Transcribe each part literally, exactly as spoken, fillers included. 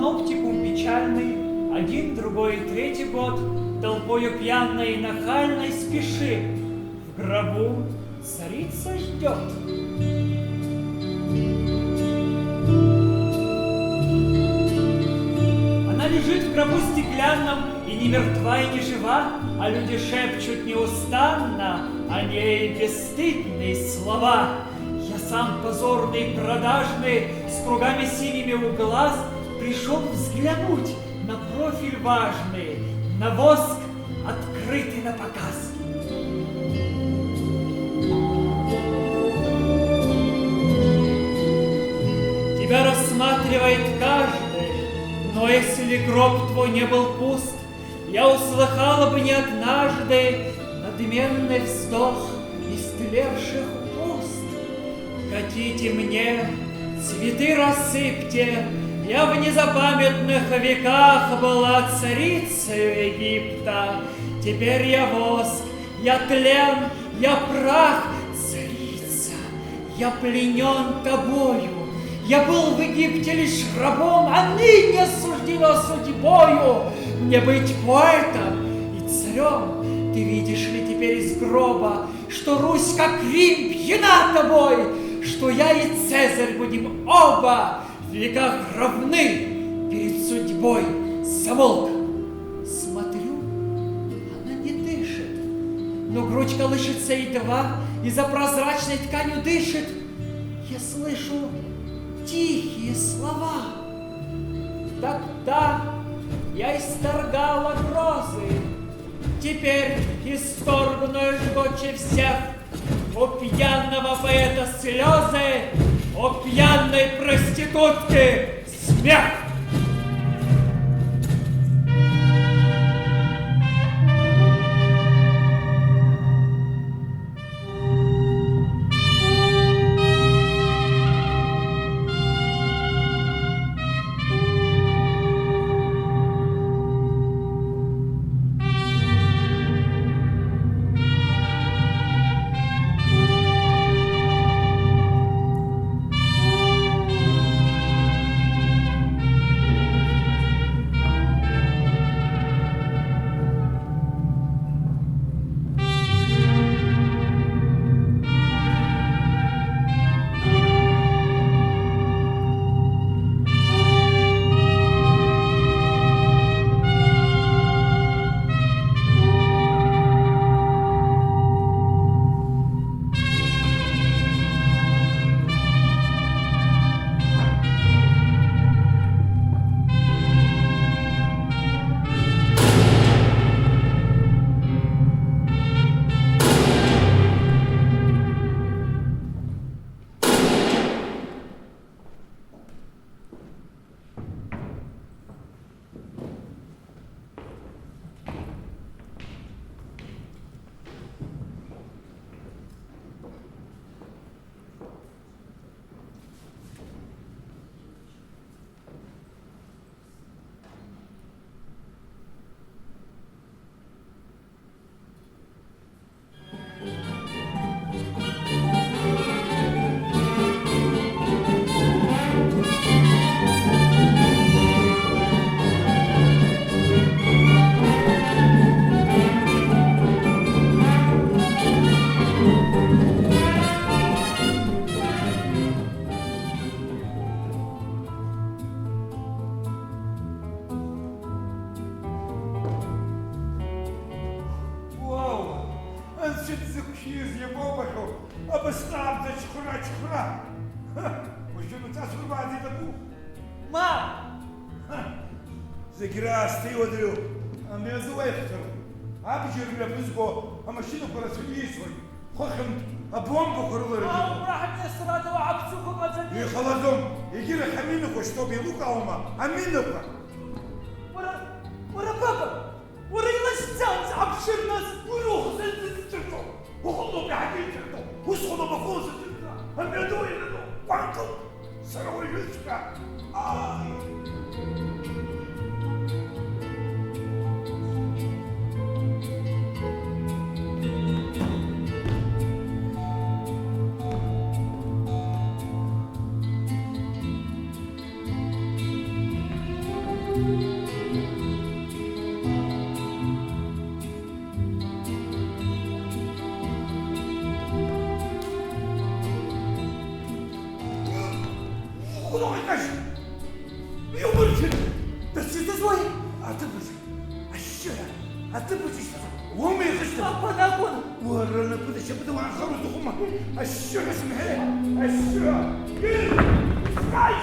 Оптикум печальный, один, другой и третий год, толпою пьяной и нахальной спешит. В гробу царица ждёт. Она лежит в гробу стеклянном, и не мертва, и не жива, а люди шепчут неустанно о ней бесстыдные слова. Я сам позорный, продажный, с кругами синими у глаз, пришёл взглянуть на профиль важный, на воск, открытый на показ. Тебя рассматривает каждый, но если гроб твой не был пуст, я услыхала бы не однажды надменный вздох истлевших уст. Катите мне, цветы рассыпьте, я в незапамятных веках была царицею Египта. Теперь я воск, я тлен, я прах, царица. Я пленён тобою, я был в Египте лишь рабом, а ныне суждено судьбою мне быть поэтом и царём. Ты видишь ли теперь из гроба, что Русь, как Рим, пьяна тобой, что я и Цезарь будем оба в веках равны перед судьбой? Замолк. Смотрю, она не дышит, но грудь колышется едва, и за прозрачной тканью дышит. Я слышу тихие слова. Тогда я исторгала грозы. Теперь исторгну жгуче всех. У пьяного поэта слёзы, у пьяной проститутки смех. Уау! Анцәа дзықәшәиз иабоубахьоу, абасҟак аӡыхьхәра-аџьхәра! Ҳы, уажәы мҵас урбааӡеит, абу! Мап! Ҳы, зегь раасҭа иуадаҩу амҩаду аихҵәара, абџьар мҩаԥызго амашьынақәа рацәаны иеисуеит. Хыхьынтә абомбақәа рыла иргылоуп. Ауп, раҳ, Нестор, ада уаҳа ԥсыхәа ҟаҵаны. Иҟалаӡом, егьырахь аминақәа шьҭоуп, еилукаауама, аминақәа! Уара, уара баба, уара илашьцаанӡа аԥшыр нас, уи ухы сынтәа зыцәырҵо, ухы лоуп иаҳагьы иҵырҵо, усҟан абахәы сыцәырҵра, амҩаду ианаду, ҟәанкыл! Сара уажәыҵәҟьа, ааи! Хәыдоуи, кашь! Иумыршәын! Дасцәыҵызуеи? Аҭыԥаҿы! Ашьшьыҳәа! Аҭыԥаҿы ишьҭахь! Уоума ихышьҭаз? Апанагон! Уара напыда шьапыда уаанхар уҭахума? Ашьшьыҳәа сымҳәеи! Ашьшьыҳәа! Ир! Ай!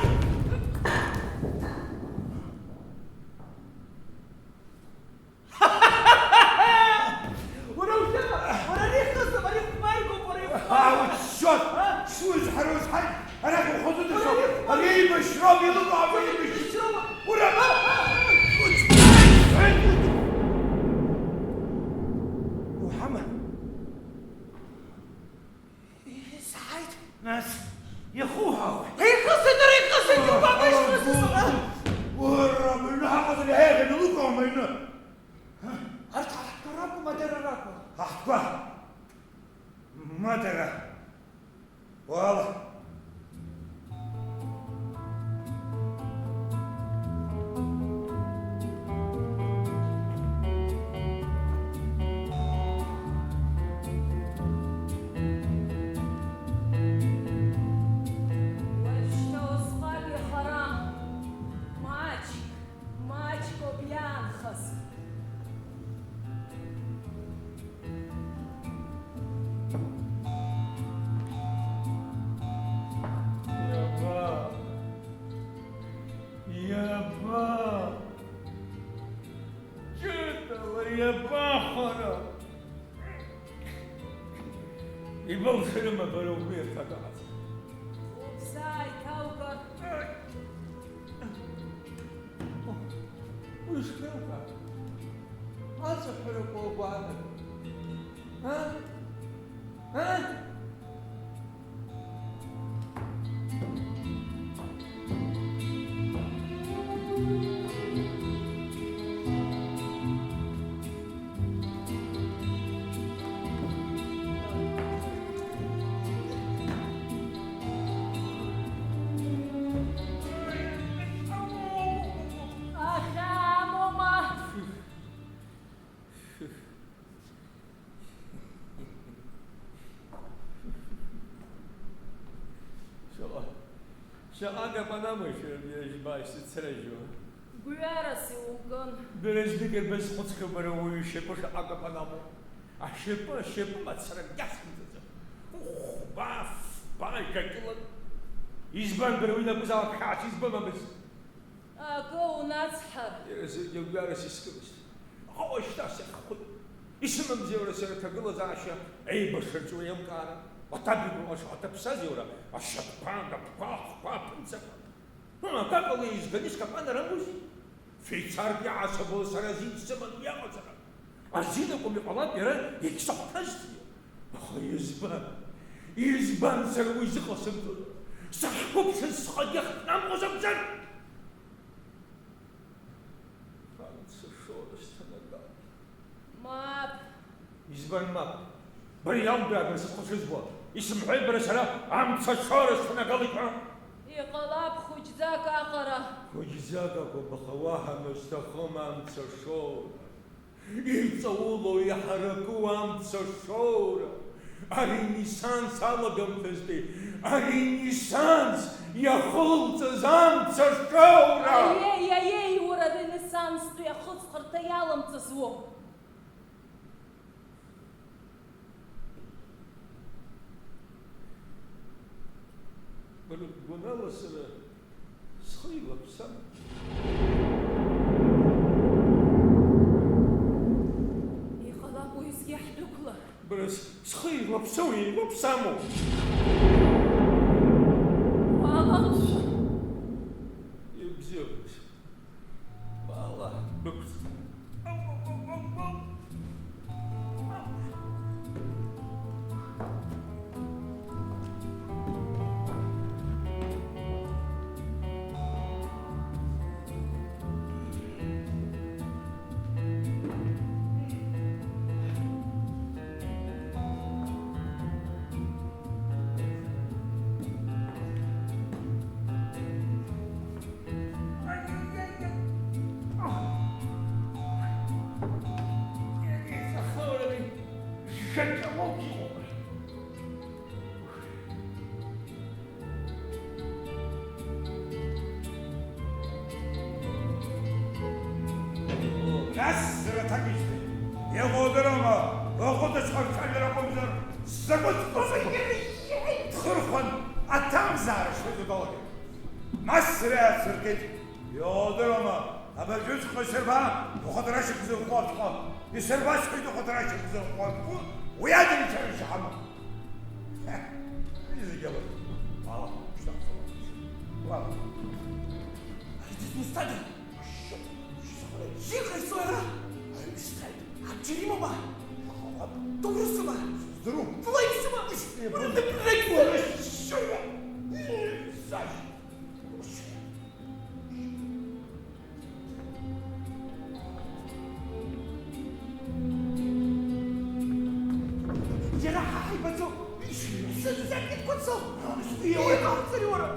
Уара ушәама? Уара ари хысым, ари хәмаргоуп, уара ихәмаргоуп. Ауччот! А? Сузҳароу зҳаит, арахь ухәыҷы дышоуп. Уара ихәмар- Ари еибашьроуп, илыҟоуп, ари еибашьроуп. Уара! А, а, а! Уҳама? Изҳаит. Нас, иахуҳәаауеи? Ихысит, ара ихысит, иубама ишхысыз, а? Уара, абыржәы ҳаҟазар иҳаиӷьын, илыҟоума аҩны? Арҭ ҳаҳҭқәа ракәу, ма дара ракәу? Ҳаҳҭқәа. Ма дара. Уала. Уажәшьҭа усҟак ихарам. Маҷк, маҷк ауп иаанхаз. Иаба? Иаба? Ҷыдала иабахәара? Ибылшарыма бара угәы иахьагахаз? Убзааит, Алга. Уи шԥеилкаа? Аҵаҳәарақәа угәаанагоит. А? А? Ахьаамоума? Шаҟа, шаҟа агапан амои шәара бҩажәба ишыцрыжьуа? Гәҩарас иумкын. Дырыжьбик рбазхәыцхьоу бара уаҩы ишьапы шаҟа агапан амоу? Ашьапы, ашьапы мацара гьацымҵаӡам. Ухба, фба, жәа-кьылак. Избан бара уи напызаалак хьаас избомамызт? Акы унацҳар. Иара зегьы гәҩарас искымызт. Аха уажәшьҭа саххәит. Исымамзи уара сара аҭагылазаашьа еибашырҵәо еилкаара? Аҭабиақәа лаша аҭаԥсази уара, ашьапқәа, анапқәа, ахқәа, аԥынҵақәа? Ыы, акакала изганы искапан арымоузеи? Фицарк иаасабала сара азин сыман уи аҟаҵара. Азин акәым иҟалап иара егьсыхәҭазҭгьы. Аха избан? Избан сара уи зыҟасымҵоз? Сахьқәыԥшыз схагьы ахҭнамҟәоз акәзар? Амца шоура сҭанагап. Мап. Избан мап? Бара иалбааи бара сызхәыцызбо? Исымҳәеи бара сара амца шоура сҭанагалеит ҳәа? Иҟалап хәыҷӡак аҟара. Хәыҷӡак акәым, аха уаҳа мызҭахым амца шоура. Иҵаулоу, иҳаракыу амца шоура, аренессанс алагамҭазтәи аренессанс иахылҵыз амца шоура! Аиеи, аиеи, уара аренессанстәи ахыҵхырҭа иаламҵаз уоуп! Бара бгәанала сара схы еилаԥсам. Иҟалап уеизгьы ҳдәықәлар. Бара с-, схы еилаԥсоу, еилаԥсаму? Уаламшәан. Ибзиабаз. Баала, бықәҵ. Шәаџьа лоуп иҟоуп. Нас сара аҭак исҭеит. Иҟоу удыруама, уаҟәыҵ ацәа рцәажәара акәымзар, сзакәыҵәҟьозеи? Дхырхәан, аҭамзаара шәыдгылоит. Нас сара иаасыркит. Иудыруама, абыржәыҵәҟьа исырба, ухаҭара шьақәзырхәо ашәҟәы. Исырбаҵәҟьеит ухаҭара шьақәзырхәо ашәҟәы, уи адырцәара шәҳамам. Ҳе, ари зегьы алахәуп. Уала, шьҭа ҳцалап. Уала. Ари дызусҭада? Иҟаиҵои ара? Аҩсҭааит. Абџьар имоума? Иҟалап. Дурысыма? Сыздырам. Флеисыма? Ишԥа-, уара дыԥрыгӡа! Уара шьшьыра! Сашь! Иара ҳа ҳаибаӡом. Сынӡак иҭкәацо. Иҟауҵари уара?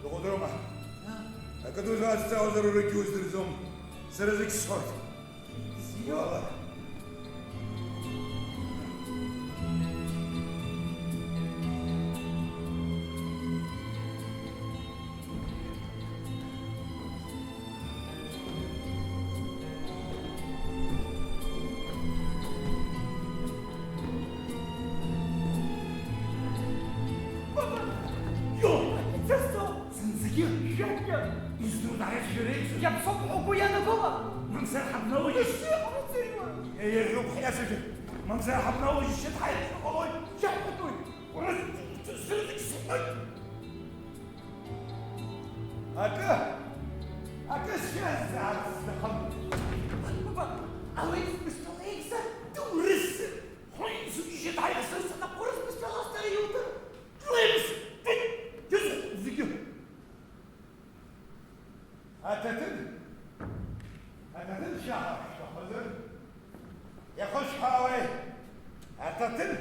Дыҟәыдроума? Акы ду злазҵаауазар, уаргьы уздырӡом. Сара зегь сҳәоит. Уала. Баба! Ио! Ицасҵо! Зынӡагьы? Жәакгьы! Изну дааит шәара еизо! Иаԥсоуп ҳәа угәы иаанагома? Мамзар ҳабналоит! Ишыҟауҵари уара? Еиӷьуп ҳиашагьы! Мамзар ҳабналоит, ишьҭ ҳаиԥхьа ҟалоит! Иаҳәатәуи? Урыс сырдык сҳәоит! Акы, акы сшәазҵаарц сҭахын. Баба, алеиз быстолеиса дурыс! Хәлеи сушьит ҳаиасырсанап урыс бызшәала астара иуҭар. Длеиз, дит, дызхәыцӡагьы. Аҭаҭын, аҭаҭын шәаҳа шәҭахызар, иахышәҳәаауеи, аҭаҭын.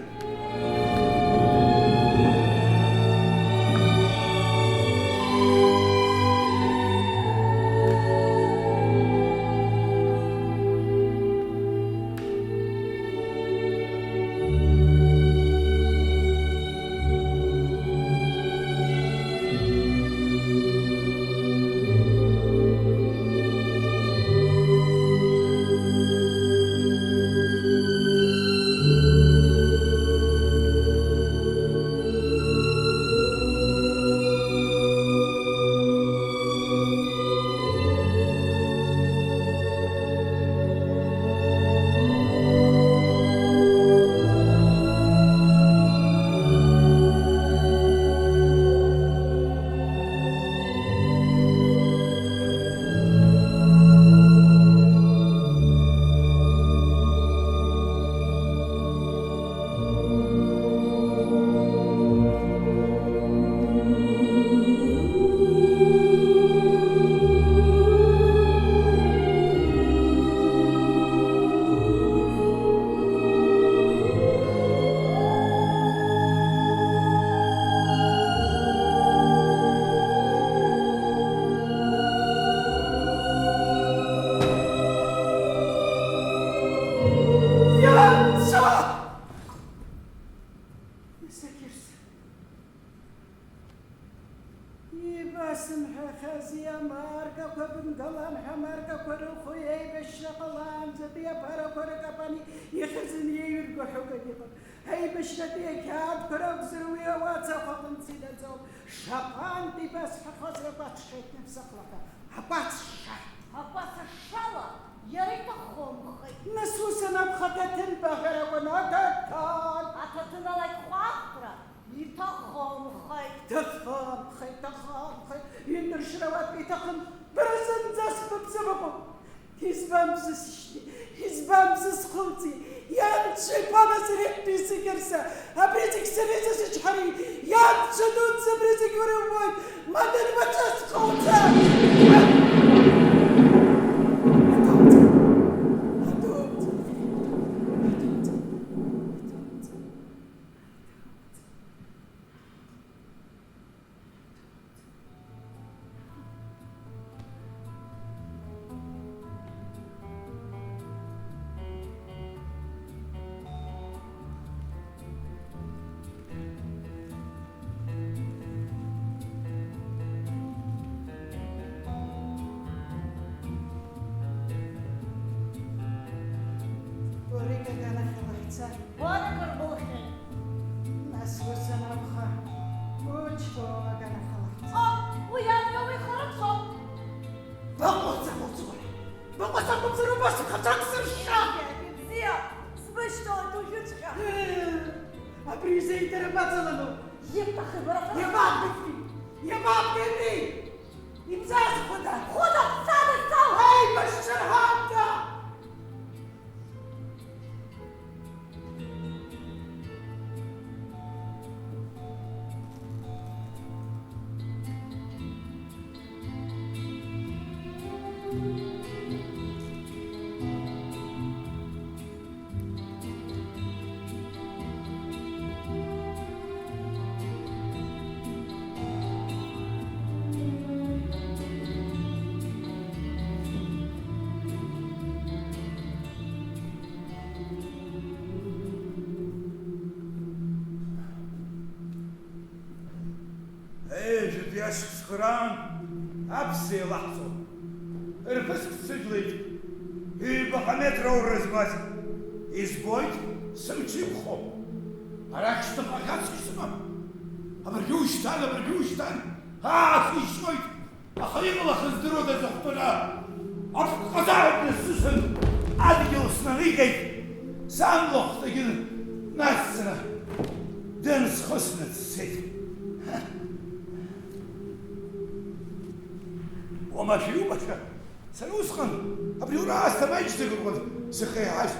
Ианцәа! Закирс. Ибасымҳәахьази, амаркақәа бымгалан ҳәа, амаркақәа рыхәо еибашьра ҟалаанӡатәи аԥарақәа ркапан ихьӡын иеиҩырго ҳәоугак иҟан. Аибашьратәи ақьаадқәа ракәзар, уи ауаца ахәаҟынӡа инаӡон. Шаҟантә ибасҳәахозеи акәац шеиҭныбзахлаҳәа. Акәац ша! Акәац ашала иара иҭахымхеит. Нас ус анакәха, аҭаҭын баӷьаракәын, аҭаҭын! Аҭаҭын алақьхәаахәра иҭахымхеит. Ҭахымхеит, ҭахымхеит, иныршьра уатәа иҭахын, бара зынӡа сбыԥсы быҟоуп. Избан бзысшьҭи, избан бзысхәылҵи, ианцәа иԥа Назареттәи Сикьырса, абри зегь сара исзычҳари, ианцәа дуӡӡа абри зегь уара иубоит, ма дынбаҿасхәылҵа! Сакәымзар убас ухаҿы ак сыршьа! Бзиа, сбышьҭалоит уажәыҵәҟьа! Абри изы идарабаҵалану? Ибҭахи бара сара? Иабабгеи? Иабабгеи? Ибзазхәыда? Хәыда, сада, сал! Аибашьцәа рҳамҭа! Ежәытәи ашықәсқәа раан аԥса еилаҳҵон. Рԥыск сыжәлеит, ҩбаҟа метра аура змаз. Избоит, сымч иқәхом. Арахь шьҭахьҟа ахьаҵгьы сымам. Абыржәы ушьҭан, абыржәы ушьҭан, аа, сишьуеит. Аха иҟалахыз здыруада, зыхәтәаны апҟҟазаратә дысысын, адгьыл снанигеит, сан лыхәҭагьы нацҵаны дынсхысны дцеит. Уамашәа иубаша, сара усҟан абри ура аасҭа маҷӡак акәын сахьеиҳаз.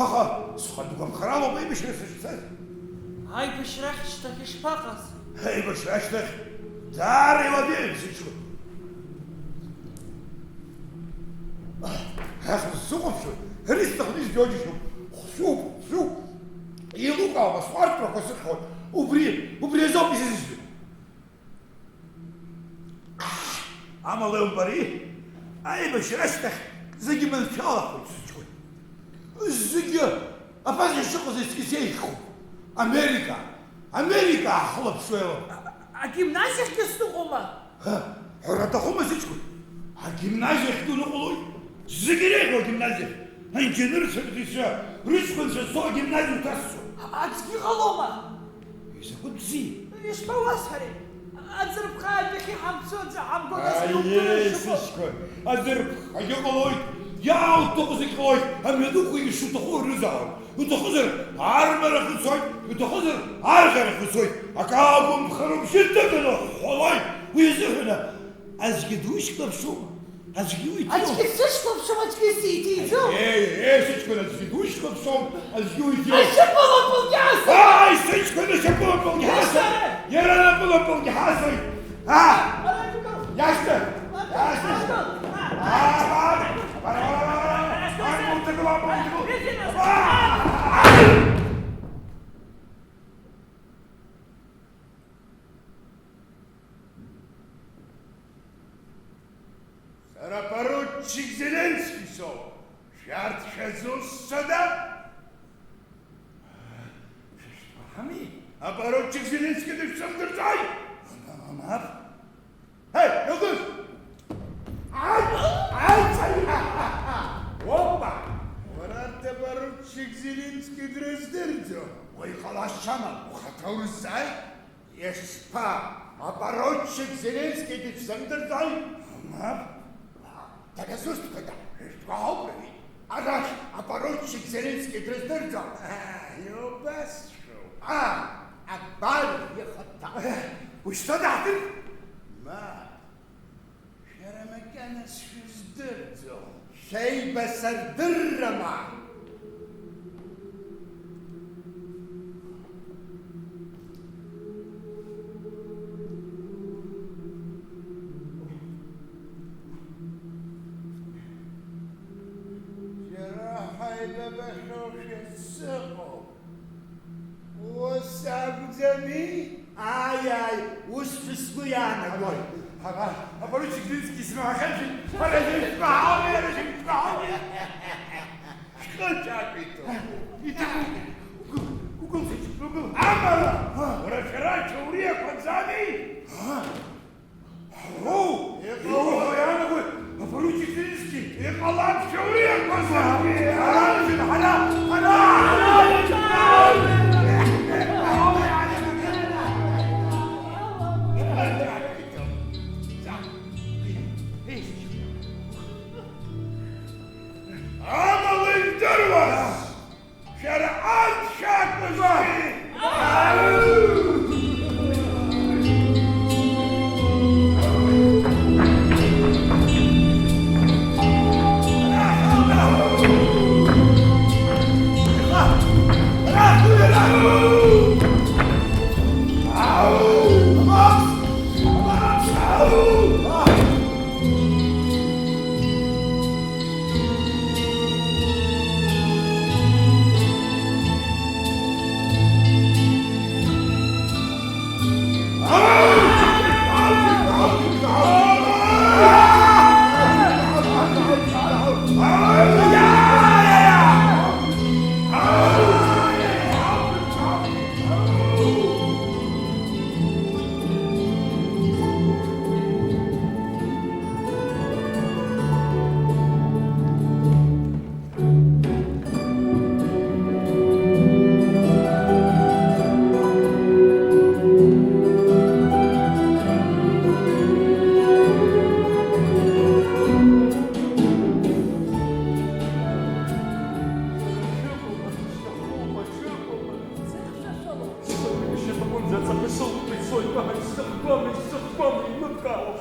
Аха схатә гәамхарала ауп аибашьра сышцаз. Аибашьра ашьҭахь ишԥаҟаз? Аибашьра ашьҭахь даара иуадаҩым, сыҷкәын. Ас сзыхәаԥшуа, ари сҭахны исџьоџьашьом. Хәшәуп, хәшәуп. Еилукаауама, схәарҭарақәа сыхьуан. Убри, убри азоуп исызжьо. Амала иумбари, аибашьра ашьҭахь зегьы маншәалахоит, сыҷкәын. Зегьы абас ишыҟаз есқьыс еиӷьхоит. Америка, Америка ҳахылаԥшуеилоуп. А-, агимназиахьгьы сныҟәома? Ҳәа, ҳәара аҭахума, сыҷкәын? Агимназиахьгьы уныҟәоит. Зегьы иреиӷьу агимназиахь. Аинженерцәа рыҭыҩцәа рыҷкәынцәа зцо агимназиа уҭасҵо. Аӡәгьы ҟалома? Изакәытә бзиа! Ишԥауасҳәари? Аӡырԥха адәахьы ҳамцо аӡәы ҳамго, нас Аиеи, иумдыруа шыҟоу. Сыҷкәын, аӡырԥхагьы ҟалоит, иаауҭаху зегь ҟалоит, амҩаду ишуҭаху урызаауеит. Уҭахызар армарахь уцоит, уҭахызар арӷьарахь уцоит. Акы агәамԥхароуп, шьыҭыганы уҳәалоит. Уи азыҳәан аӡәгьы душьклаԥшума? Аӡәгьы уиҭиуам. Аӡәгьы сышьклаԥшуам, аӡәгьы сиҭиӡом. Еи, еи, сыҷкәын, аӡәгьы душьклаԥшуам, аӡәгьы уиҭиуам. Ашьапылампылгьы ҳасит! Ааи, сыҷкәын, ашьапылампылгьы ҳасит! Иашьцәа! Иара анапылампылгьы ҳасит! Аа! Ара иқәгыл! Иашьцәа! Иашьцәа! Ара иқәгыл! Аа! Сара поручик Зеленски соуп. Шәарҭ шәазусҭцәада? Шәышәҭахами? Апоручик Зеленски дышәзымдырӡои? Мап. Ҳеи, Илдус! Ай! Ай! Опа! Уара апоручик Зеленски дрыздырӡом. Уаҩ ҟалашьа амам, ухаҭа урызҵааит? Ишԥа, апоручик Зеленски дышәзымдырӡои? Мап. Дара зусҭқәада? Шәгәаауп, рҳәеит. Арахь апоручик Зеленски дрыздырӡом. Аа, иубасшәоуп. Аа, абар ихаҭа. Ушьҭа даҳдыр? Мап. Шәара макьана сшәыздырӡом. Шәеибасырдыррама? Џьара ҳаибабахьоушәа сыҟоуп. Ус акәӡами? Ааи, ааи, усшәа сгәы иаанагоит. Ҳара, апоручик Зеленски исмаҳахьан, ҳара зегь шәкаҳауеи, ҳара зегь шәкаҳауеи? Шәхы аҿакәиҭу. Иҭабуп. Угыл, угыл, угыл. Амала, уара шәара ачауриақәа анҵами? Ҳоу! Иҟалои? Иҟоу иаанагои, апоручик Зеленски? Иҟалап, шәауриақәа анҵами? Ҳара, ҳара, ҳара, ҳара!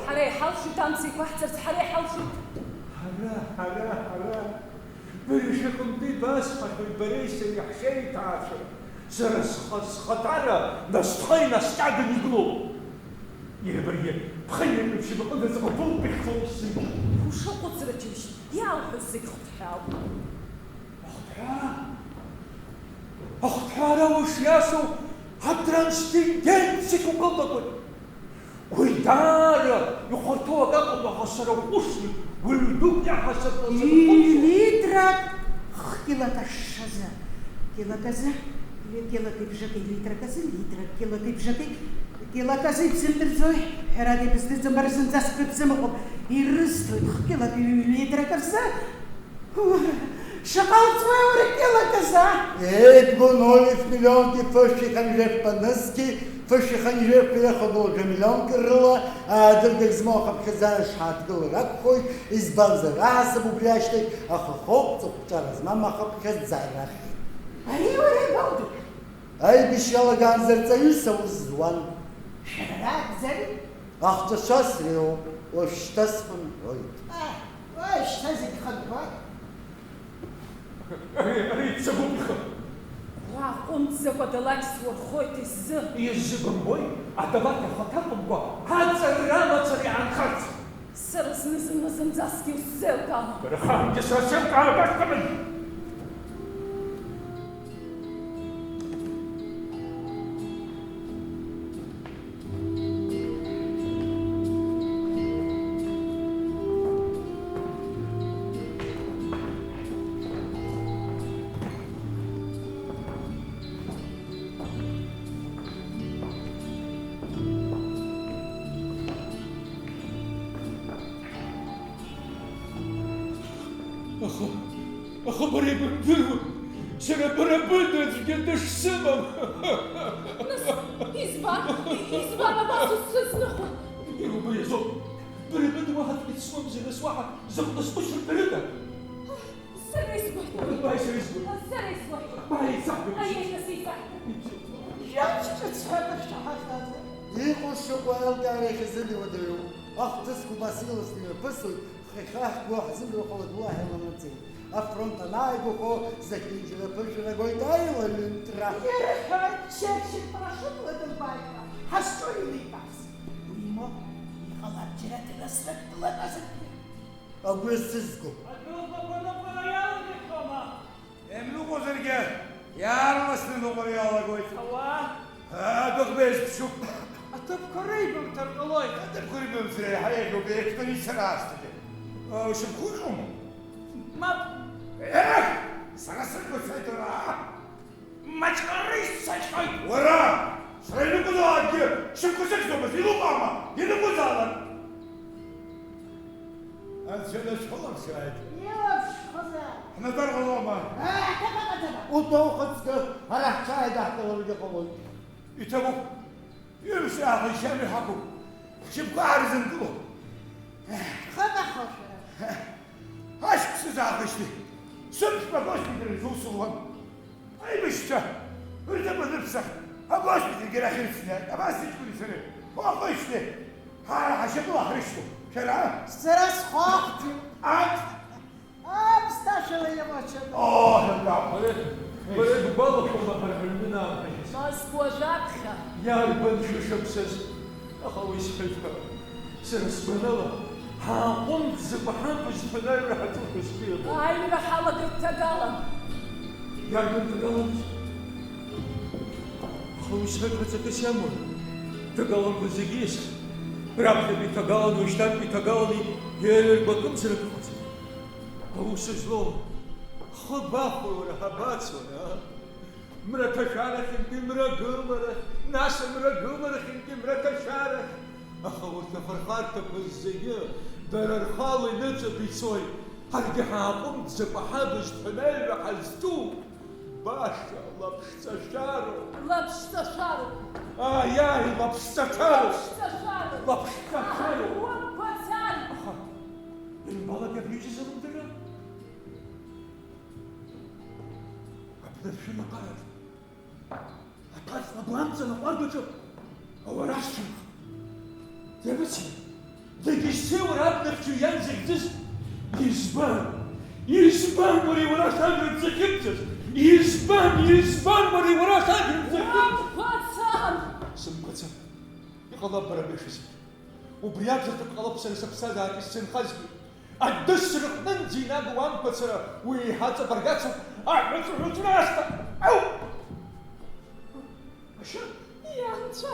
Ҳара иҳалшоит амца еиқәаҳҵарц, ҳара иҳалшоит. Ҳара, ҳара, ҳара. Быжәҩа аҟынтәи басҳәахьоит бареи сареи ҳшеиҭаацәа. Сара схы-, схаҭара насҭха инаскьаган игылоуп. Иара баргьы бхы иаирбжьы бҟынӡа ҵаҟа былтәахьхоу сзы. Ушаҟәыҵра џьушьеит, иаауҳәоз зегь хыҭҳәаауп. Ахыҭҳәаара? Ахыҭҳәаара уа шиасуа атрансцендент зегь укылнагоит. Уи даара ихәарҭоу акы акәым, аха сара уҟәышми, уаҩ дук иаҳасабала сара схәыцуа. Ҩ-литрак хкьылак ашшазы, кьылак азы, кьылак ибжаки литрак азы, литрак кьылак ибжаки, кьылак азы ибзымдырӡои? Ҳәарада, ибыздырӡом, бара зынӡаск быбзамыҟәуп, ирысҭоит хкьылак ҩ-литрак рзы. Шаҟа уҵуеи уара, кьылак азы? Еи, бгәы ноль миллионки фышәи хынҩажәи фба нызқьи, фышәи хынҩажәи фба ирыхадоу жәа миллионк рыла, аа, дыргак змоу ахыԥхьаӡара шҳаҭгылар акәхоит, избанзар, аҳасаб убри ашьҭахь ахы хоуп, ҵыхәҿара змам ахыԥхьаӡара ахьеит. Ари уара ибоудыр? Аибашьра иалагаанӡа рҵаҩыс аус зуан. Шәара ракәзар? Ахҵәацәа среиуоуп, уажәшьҭа схынҳәуеит. Аҳ, уажәшьҭа зегь хынҳәуеит. Ари, ари ицагәуп ихы. Уааҟәымҵӡакәа далақь суархоит иззы. Иззы бымбои, адаваҭ ахаҭа акәымкәа, аҵарра амацара иаанхарц. Сара зны-зынла зынӡаскгьы усзеилкаауам. Бара ахаангьы сара сеилкаара башәҭамызт. Аха, аха бара ибымдыруеи, сара бара быда аӡәгьы дышсымам. Нас, избан, избан абас усзыӡныхуа? Иубаҩ азоуп. Бара быда уаҳа аӡәгьы дсымамзар, нас уаҳа закәтәы схәыцра бдырыда? Сара исгәаҳҭоит. Бааи, сара исгәаҳҭоит. Сара исгәаҳҭоит. Бааи, исаҳәоит. Аиеи, нас исаҳәоит. Иабжьҿыцҳәа дышшаҳахьазар. Иҟоу шыҟоу аилкаара иахьазымҩуа даҩуп. Ахҭысқәа убас иласны имҩаԥысуеит, хыхь ахьгоу ҳзымдыруа хәыла дула ҳаиланаҵеит. Афронт анааигәахо, зехьынџьара ԥышәарагоит аилаҩынтра. Ирҳәоит, Черчилль парашютла дылбааит ҳәа, ҳазҿу илибарц. Уимоу, иҟалап џьара дырасрак дылатәазаргьы. Агәра сызго. Адәыӷбақәа ныҟәара иалагахьоума? Ианныҟәозаргьы, иаарласны ныҟәара иалагоит. Ауаа? Адәыӷба иазԥшуп. Аҭыԥқәа рыҩбамҭар ҟалоит. Аҭыԥқәа рыҩбамҭара еиҳа еиӷьуп, еиқәтәаны ицар аасҭагьы. Ушьамхы уҟьома? Мап. Ех, сара сыргәацәоит уара! Маҷра исцахьоит! Уара! Сара ианакәызаалакгьы шьамхы сыхьӡомызт, илыҟоума? Ианакәызаалак! Анцәа дазхәыцхьааит. Илаԥш хыза! Ҳнатәар ҟалома? Аа, ҭабаҟаӡама! Утәа ухаҵкы, ара ҳҽааидаҳкыларгьы ҟалоит. Иҭабуп. Ҩымш раахыс шьамҩа ҳақәуп. Ҳшьапқәа ҳарзынкыло. Хыҟахо шәара! Ашықәсазаахижьҭеи сыԥшәма агоспиталь аҿы усуан. Аибашьцәа рҭыԥ аныԥсах, агоспитальгьы арахь ирыцны иааит. Абас сыҷкәыни сареи. Уаҟоижьҭеи ҳара ҳашьапыла ҳрышьҭоуп. Шәара? Сара схәахәҭҩуп. Ак? Аԥсҭашәала имаҷым. Оо, ҳәатәа. Бара, бара ибгәалашәома ҳара ҳаҩны аамҭахьаз? Нас уажәаԥхьа. Иарбан шәышықәсаз? Аха уи сҳәеит ҳәа, сара сгәанала, ҳааҟәымҵӡакәа ҳамԥшӡақәа анаҩра ҳаҿушәа сгәы иабоит. Аҩра ҳалагеит ҭагалан. Иарбан ҭагаланыз? Аха уи сҳәеит ҳәа ҵакыс иамои? Ҭагаланқәа зегьы исҳәеит. Раԥхьатәи ҭагалан, уажәшьҭантәи ҭагалани еилыргақәамзар акәхаӡом. Аус злоу, ҳхы гәахәуеи, уара, ҳабацои, а? Мраҭашәарахьынтәи мрагыларахь, нас мрагыларахьынтәи мраҭашәарахь. Аха урҭ афырхарҭақәа зегьы дара рхала иныҵакы ицоит. Ҳаргьы ҳааҟәымҵӡакәа ҳабз ҭамеҩа ҳазҿу баша лаԥшҵашәароуп. Лаԥшҵашәароуп. Ааи, ааи, лаԥшҵашәароуп. Лаԥшҵашәароуп. Лаԥшҵашәароуп. Уамқәацан! Аха, ианбалак абри изалымдара? Аԥнаршәын аҟараҿ. Аҭаца агәамҵан аҟәардәаҿы ауараш цәырҟ. Дабацеи? Дагьызцеи уара абнахьчаҩ иан захьӡыз? Избан? Избан уара иуараш ажәҩан захьымӡаз? Избан, избан уара иуараш ажәҩан захьымӡаз? Уамқәацан! Сымқәацан. Иҟалап бара беиша зегь. Убри акәзар ҭыԥ ҟалап сара сыԥсҭазаараҿы исзынхазгьы. Адәы срыхәнынӡа инагоу амқәацара уи еиҳа ҵабыргацуп, аҳәыҵәҳәыҵә раасҭа ауп! Ашьа! Ианцәа!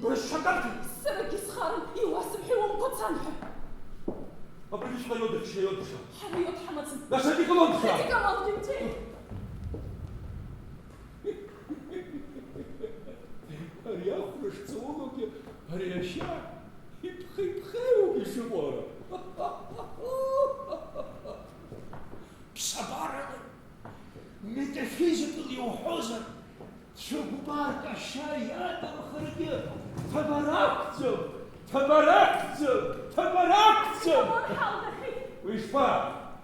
Бышьа дарҭан! Саргьы схарам, иуасымҳәеи умқәацан ҳәа! Абри ишҟа иодыхшьа, иодыхшьа! Ҳара иод ҳамаӡам! Нас адиколон дышра! Адиколон дынҵәеит! Ари ахәра шҵаулоугьы, ари ашьа иԥхеиԥхеиуп ишыҟоу ара. Ԥсабарала, метафизикала иуҳәозар, цәыкәбарк ашьа иаҭахаргьы ҭабар ақәӡам, ҭабар ақәӡам, ҭабар ақәӡам! Уи ишԥа?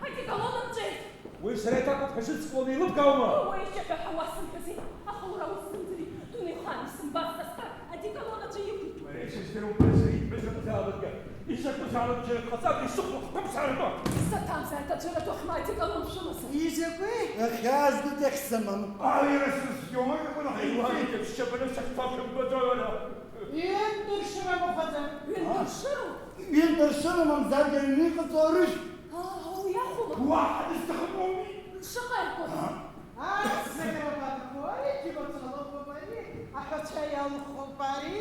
Ҳадиколон нҵәеит! Уи сара иҭакуп ҳәа шыцклон еилыбкааума? Уи ишьаҳәа ҳәа уасымҳәази, аха уара усзымдыри, дунеихаан исымбац сасҭа, одеколон аӡәы иқәиҭуп. Уара исыздыруам, уара сара ибҳәаз закәызаалакгьы, изакәызаалак џьара дҟаҵап, исыхәо хԥымсааратәы. Саҭамзааит аӡәыр адәахьма одеколон шәымазар. Изакәи? Ахьаазгогь ахьсымам. Ааи, иара сызиома, иҟәынаҳа. Аиуа, иҭаԥшьабаны сахьцо шәымбаӡои, уара? Ҩынтә ршыра мыхәаӡам. Ҩынтә ршыроуп. Ҩынтә ршыра мамзаргьы аҩны иҟаҵо арыжәтә. Аа, уи ахәылак. Уаҳа дысҭахым ауми? Шаҟа иҟоу? Ас зегь рабанқәои, џьыбацәа лыхәоуп ари, аҳәацәа иалхуп ари,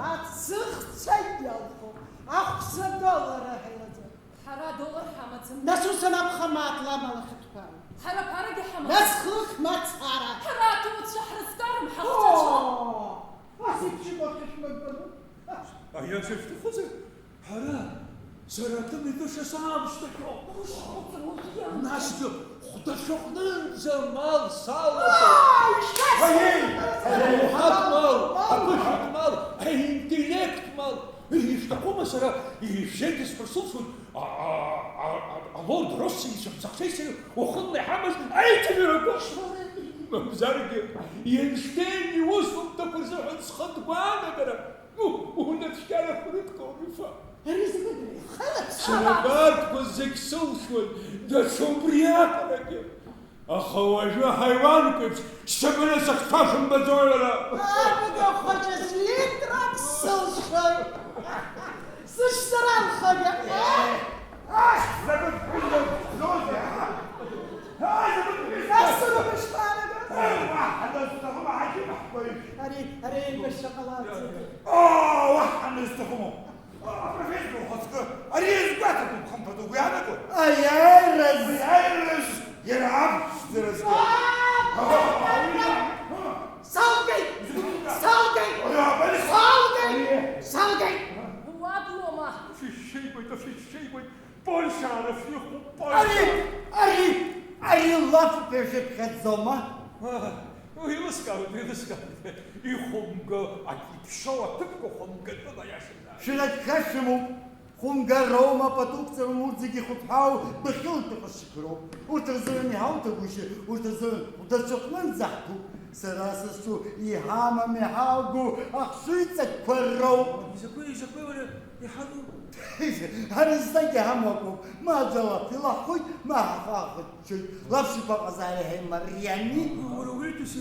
аӡыхцәа иалхуп, ахәза доллар ҳаилаӡам. Ҳара адоллар ҳамаӡам. Нас ус анакәха, мааҭ ламала хьыҭәԥаара. Ҳара ԥарагьы ҳамаӡам. Нас хыхь мацара. Ҳара аҭауадцәа ҳрызгарым, ҳахәҭацәа. Оо, ас еиԥш иҟоу ахьышәмырбану? Аиаша шәҭахызар? Ҳара, сара аҭыԥ икыша саамышьҭахьоу. Насгьы хәда шәыҟәнынӡа мал салатәоуп. Ааи, шәасҳәап! Аиеи, ауахатә мал, аԥышәатә мал, аинтеллект мал. Ишәҭахума сара ишәзеиҭасҳәар сылшоит, а, а, а, а, алорд Росси ишәымцахәсеи сареи уахынла иҳамаз аиҭаҩрақәа? Мамзаргьы, Ейнштейн иусумҭақәа рзыҳәан схатә гәаанагара. Ну, унацәкьарақәа рыдгылоуп, Ефа. Ари закәытә ихалаԥш? Сара абарҭқәа зегь сылшоит, даҽа убриаҟарагьы. Аха уажәы аҳаиуанқәеиԥш сшьапаны сыхцәа шәымбаӡои, уара? Абга хәыҷы литрак сылшоит. Сышьцаралхагьы. Ах, закәытә ԥҳәызба зоузеи, ҳа? Ах, закәытә ԥҳәызба! Нас срымышьҭалага. Уаҳа дазҭахым аҳақьым ҳкәажә. Ари, ари еибашьра ҟалаӡом. Оо, уаҳа дазҭахымоу. Апрофессор, ухаҵкы, ари иазгәаҭатәуп, хымԥада, угәы иаанагои? Аиааираз! Аиааираз, иара аԥшӡаразгьы. Салгеит! Салгеит! Салгеит! Салгеит! Уаблома! Шәышьшьеигоит, шәышьшьеигоит, Польшаара шәихәуп, Польша! Ари, ари, ари лаф ҳәа ҳәа. Уеилыскаауеит, уеилыскаауеит. Ихәымга, иԥшьоу аҭыԥқәа хәымгатәым, аиашазы. Шәара ԥхьа шәымоуп. Хәымгароума, патуқәҵароума, урҭ зегьы ихыҭҳәаау дәахьынтәи ҟазшьақәа роуп. Урҭ рзыҳәан иҳауҭагәышьа, урҭ рзыҳәан хәда ҽыҟнынӡа ҳтәуп. Сара сызҿу иҳамам, иҳалгоу ахшыҩҵакқәа роуп. Изакәи, изакәи уара иҳамоу? Ҳара зегь иҳамоу акоуп. Ма аӡәы алаф илаҳхоит, ма ҳаӷа ахыччоит. Лафшықәа ҟазаара иаҳа имариами. Уара уаҩытәыҩса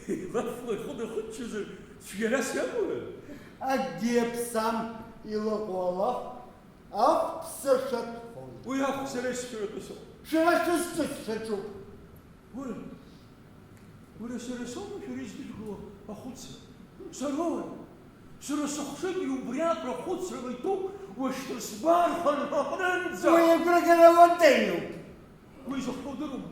илафла ихы дахыччозар, цәгьарас иамои? Акгьы иаԥсам, илаҟәу алаф ахәԥса шәатәхоит. Уи ахә сара исшәыратәы сыҟоуп. Шәара шәызҿыз шәаҿуп. Уара, уара сара соума шәара издыжәбо ахәыцра? Сароуи? Сара сыхшыҩ убри аҟара хәыцрала иҭоуп, уашьҭа сгәархар аҟынӡа. Уи агәрагара уанҭеиуп. Уи зыхҟьо удыруама?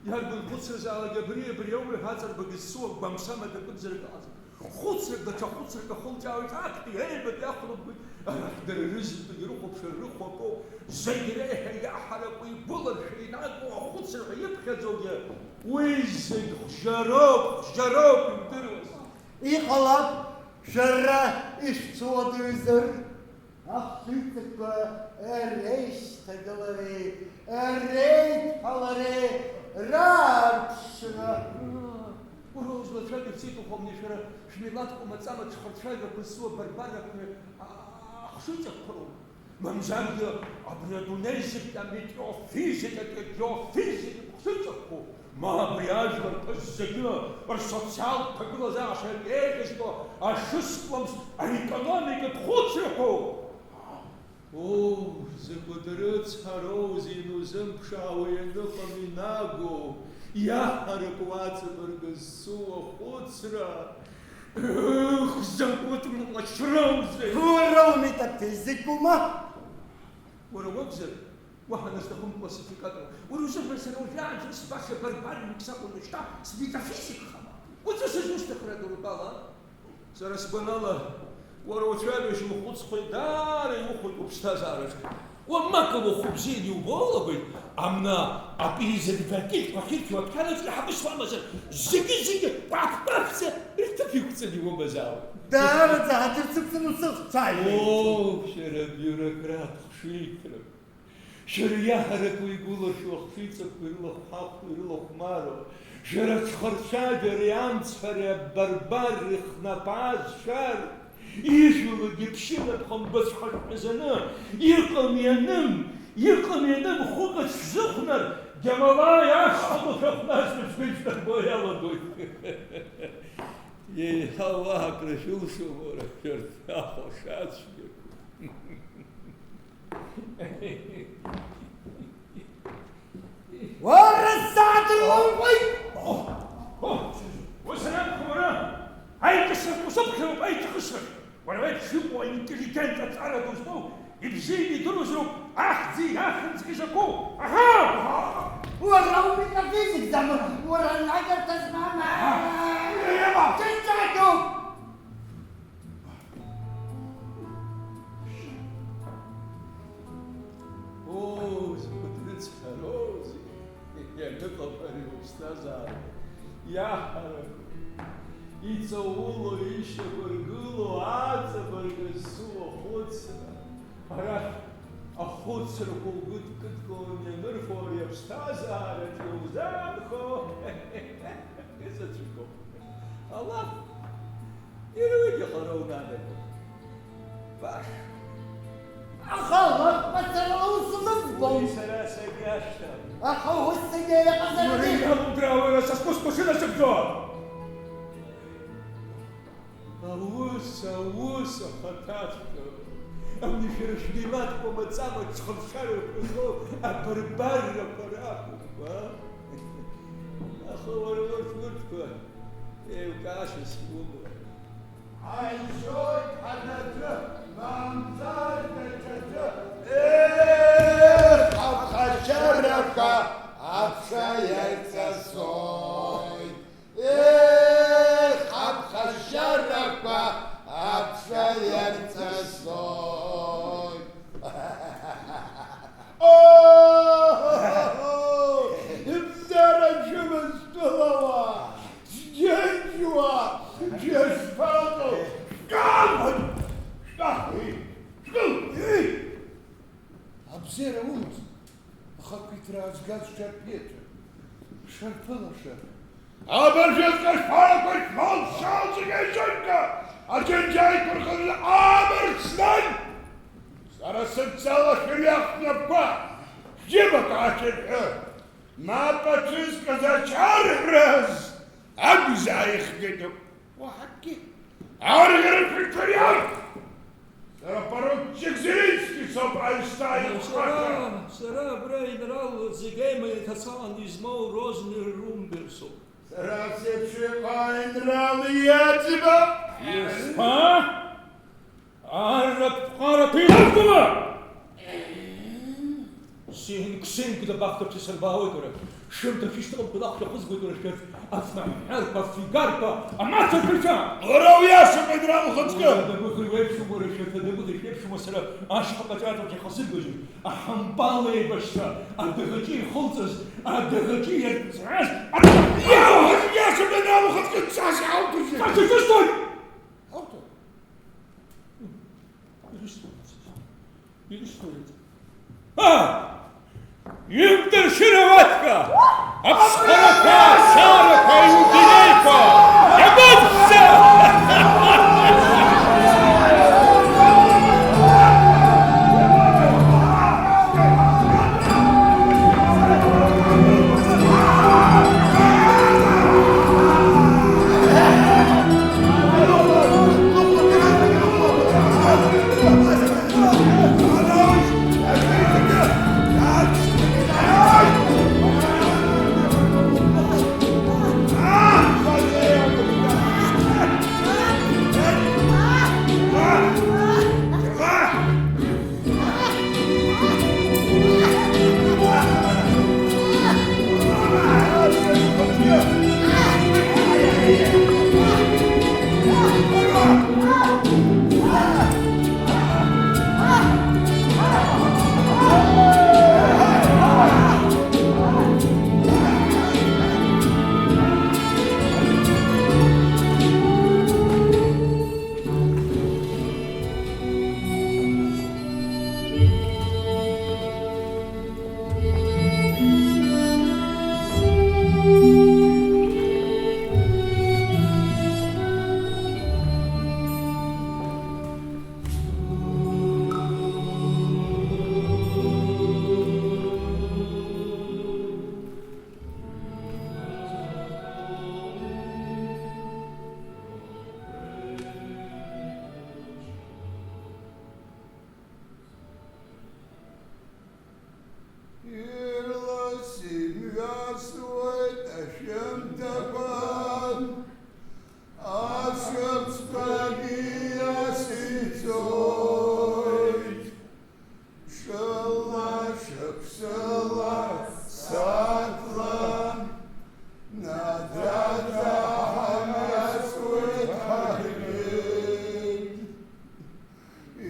Иарбан хәыцразаалак абри, абри ауаҩ ҳаҵарбага зцу агәамсамада акымзарак ыҟаӡам. Хәыцрак, даҽа хәыцрак ахылҿиаауеит, актәи аҩбатәи ахәылбгоит. Арахь дара рызынтәык ирыхәаԥшыр рыхәаԥоу, зегь реиҳа иаҳараку игәыларшәа инагоу ахәыцра ҳәа иԥхьаӡоугьы, уи зегь хжьароуп, хжьароуп, иудыруаз. Иҟалап, шәара ишәцәуадаҩзар, ахшыҩҵакқәа реишьҭагылареи реидҳәалареи раарԥшра. Уара узлацәажәо ицеит, уҳәомни, шәара шәмилаҭ ҟәмаҵама ҽхырцәажәақәа зцу абарбаррақәеи ахшыҩҵакқәа роуп. Мамзаргьы абри адунеи зегьтәи аметеофизикатәи агеофизикатә хшыҩҵакқәоу, ма абри ажәларқәа зегьы рсоциалтә ҭагылазаашьа еиӷьызго ашысхәламс аекономикатә хәыцрақәоу. Оо, закәытә рыцҳароузеи инузымԥшаауа ианыҟам инагоу, иаҳараку аҵабырг зцу ахәыцра! Ых, закәытә млашьроузеи! Уара уметафизикума? Уара уакәзар, уаҳа назҭахым классификатор. Уара узыҳәан сара уажәраанӡа сбаша барбарҩык сакәын, уажәшьҭа сметафизикхама? Уаҵәы сызусҭахра дуртәала? Сара сгәанала, уара уцәажәашьа ухәыцхәеит, даара иухәоит уԥсҭазаараҿы. Уамак ухәы бзианы иубо уалагоит, амна апрезервативқәа ахьырҭиуа аԥхьараҿы иаҳабыс уамазар, зегьы-зегьы кәаԥ-кәаԥӡа рҭыԥ иқәҵаны иумазаауеит. Даараӡа ҳаҭыр сықәҵаны усыхцәажәеит. Оо, шәара абиурократ хшыҩҭрак! Шәара иаҳараку игәылашәо ахшыҩҵакқәа ирылахәҳахәо, ирылахәмаруа, шәара аҽхырцәажәареи амцҳәареи абарбарреи хнапааз шәар, ижәҩалагьы ԥшьынапхамба цәҳаҟьҟьаӡаны, иҟам-ианым, иҟам-ианым хәык ацәзыхәнар, Џьамалаи ашҭақәа шәахәназтәыз шәыжәдырбо иалагоит. Еиҳа уаҳа акры шәылшом, уара, шәарҭ ахәашацәгьақәа. Уара сааҭ рламҟәеит! О, о, ус анакәха, уара аиҿыхра усыԥхьароуп, аиҿыхра! Уара уеиԥш иҟоу аинтеллигент аҵара ду змоу, ибзианы идыруазароуп ахьӡи ахьымӡӷи закәу! Аҳа! Уара уметафизик замыр, уара анагарҭа змам! Аҳа! Иреиуам! Ҿыцәаҳәоуп! Оо, закәытә рыцҳароузеи ианыҟаԥари уԥсҭазаара, иаҳараку, иҵауло, ишьақәыргыло аҵабырг зцу ахәыцра, арахь ахәыцрақәа угәыдкыдкыланы ианырфо ари аԥсҭазаараҿ иузаанхо, изаҵәык ауп. Алаф, иара уигьы хара унанагон. Баша. Аха алаф мацара аус лыӡбом. Уи сара сагьашьҭам. Аха ус зегьы иҟазаргьы. Уара иалудра, уара са схәыцқәа шынасыгӡо! Аус, аус ахаҭаҵәҟьа! Абни шәара шәмилаҭ кәамаҵама ҽхыршәарақәа злоу абарбаррақәа ракәым, а? Аха уара урҭ урҭқәа еилкаашьас иумои? Ҳаишьоит ҳаҭаӡы, мамзар даҽаӡәы. Ех, ҳаԥхашьарақәа аԥша иарҵасоит. Ех, ҳаԥхашьарақәа аԥша иарҵасоит. Оо, ибзиара шәымазтәылауа, сџьынџьуа, шәышԥаҟоу? Шәкамбан! Шәкахи! Шәкылхи! Абзиара умаз, ахақәиҭра аазгаз шәарԥиаҭра, шәарԥылаша. Абыржәы зкашәарақәа шәмалшалҵәҟьа ишьынка, аџьынџьа иқәырхыз амырцлан! Сара сыдҵала шәырҩах снапқәа, шәџьыбақәа аашәырҳәы! Мап ацәызкыз ачарҳәраз агәзааихгеит. Уаҳа акгьы. Арӷьарахь шәыҽариар! Сара поручик Зеленски соуп, аҩсҭаа ихәхаша. Сара, сара абра аинрал зегь аимаиаҭацалан измоу Рознер Румбер соуп. Сара сеиԥш иҟоу аинрал иаӡбо. Ишԥа? Сеимгәа абахҭа шәсырбаауеит, уара. Шәымҭа шәышьҭыхымкәа ахәшә ахызгоит, уара, шәарҭ аҵнаҳәҳәарқәа, афигарқәа, амацақәа шәа! Уара уиашам, Едраан, ухаҵкы! Уара дабыхи уеиԥшым, уара, шәарҭ дабыхи шәеиԥшым, уа сара ашьха ҟаҵараҿы ихазыргәаӷьыз, аҳампал еибашьцәа, адыӷаҿы ихылҵыз, адыӷаҿы иарҵәаз, Иашам, иашам, Едраан, ухаҵкы, ҵас иаауҭозеи? Ҵас иаҿысҭоит! Ауҭо. Ирышьҭоит. Ирышьҭоит. Аа! Имдыршьыр ауатка! Аԥсхарақәа, ашарақәа, аиубилеиқәа! Иабоӡәӡәа! Ирлас имҩасуеит ашәымҭақәа, ашықәсқәагьы иасыцоит. Ҽыла, шықәсыла, сааҭла, наӡаӡа ҳамҩасуеит ҳаргьы.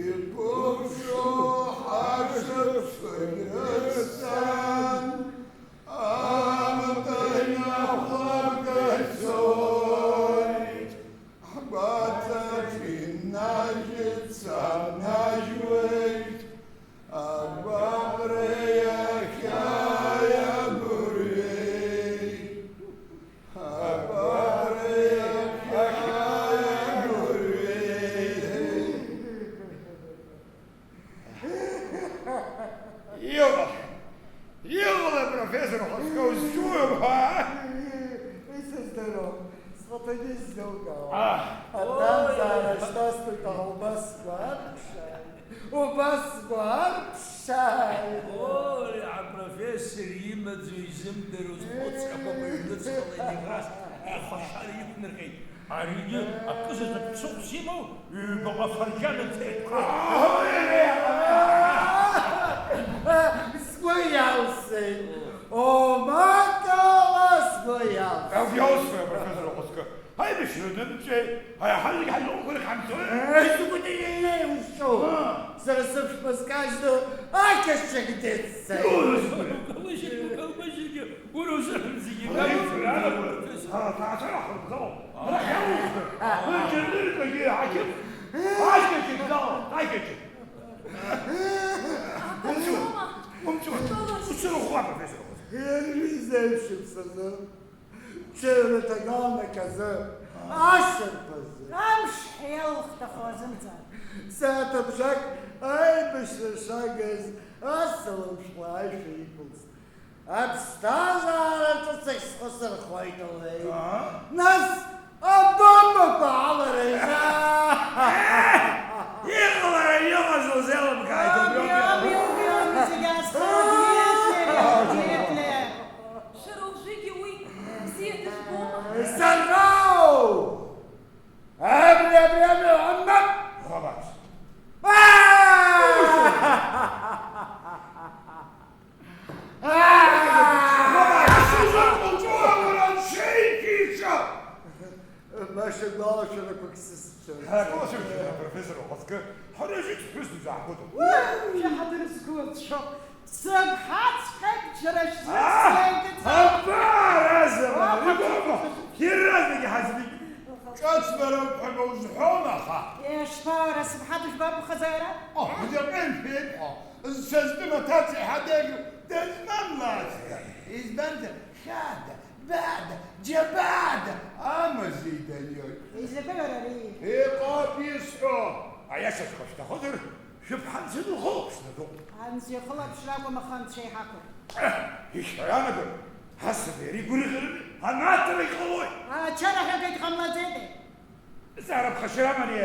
Иқәыԥшу ҳашықәсқәагь рысҵан, амаҭәа инахәлабга ицоит. Ҳгәаҵаҿ иннажьит, саанажьуеит, агәаҟреи ахьааи агәырҩеи. Агәаҟреи ахьааи агәырҩеи. Иҟалеи, иҟалеи, профессор, ухаҵкы узҿуи уҳәа? Исыздыруам, схаҭагьы исзеилкаауам. Аҳ. Аҭамзаара шьҭасҵоит, аха убас сгәы арԥшааит. Убас сгәы арԥшааит. Ори, апрофессор имаӡоу изымдыруа зхәыцрақәа быҩныҵҟала инеиуаз ихәашьара иқәнарҟьеит. Аригьы акызаҵәык ԥсыхәас имоу ҩбаҟа фырџьанын ҭеиҭәха. Сгәы иалсит. Омакала сгәы иалсит. Иалсуеи, апрофессор, ухаҵкы? Аибашьра дымҵәеи, ҳаи, ҳазегь ҳазуқәа рхамҵои? Изакәытә иеиуеи узҿу? Аа. Сара сыԥшәма скажьны ақьачақь дыццеит. Иуазгәырҩа. Укалыжьыргьы, укалыжьыргьы, уара узыҳәан зегьы. Ара ицәыргара, ара ҭаацәара ҳаргӡауа. Ара ҳиалухзар. Уи џьарныркагьы иҳақьым. Ақьачақь дала, ақьачақь. Умҵәуан, умҵәуан. Уцәырӷәӷәа, профессор. Иарҩыза шықәсазы. Ҽыҩрак аганахь азы, ашарԥазы. Амш ҳиалхҭахо азымҵан. Сааҭыбжак аибашьра шагыз асалам шәҟәы аишәа иқәылҵт. Аԥсҭазаара ҿыц ахь схы сырхоит, лҳәеит. Ага. Нас абомбақәа алара иза. Иҟалара иҟаз лзеилымкааит, абри ауп. Иҟам, иҟам, иҟам, зегь азхара, Дмитрий, Дмитрий. Шәара уажәыгьы уи бзиа дыжәбома? Сароу! Абри, абри, абри, амма! Ҟабац! Аа! Ԥҳәысра ухаҵкы, ҳара зегь ԥҳәысны шәаҳгәыдам. Уи, шәаҳа дырзгәырцәо, сыԥҳаҵәҟьагь џьара шәзыцеит. Абар, азамана, Аҳ, ибома, иаразнагьы ҳазбеит. Ҿыцбароуп ҳәа узҳәом, аха. Ишԥа, уара, сыԥҳа дыжәбап ухазаара? О, уи аҟынтә еиқәҳа, зҽазтәым аҭаца иҳадагьу дызмамлацда? Избанзар, хьаада, Бада, џьабаада, амазеи даниоит. Изакәи уара ари? Иҟоуп исҳәо. Аиашаҵәҟьа шәҭахозар, шәыԥҳа анцәа дылхылаԥшны дыҟоуп. Анцәа ихылаԥшра акәым, аха анцәа иҳақәыр. Еҳ, ишәаанагоит, асаби ари гәырӷьараны анаҭара иҟалоит. Ачара ҳәа акгьы ҟамлаӡеитеи? Зҵаара ԥхашьарам ари.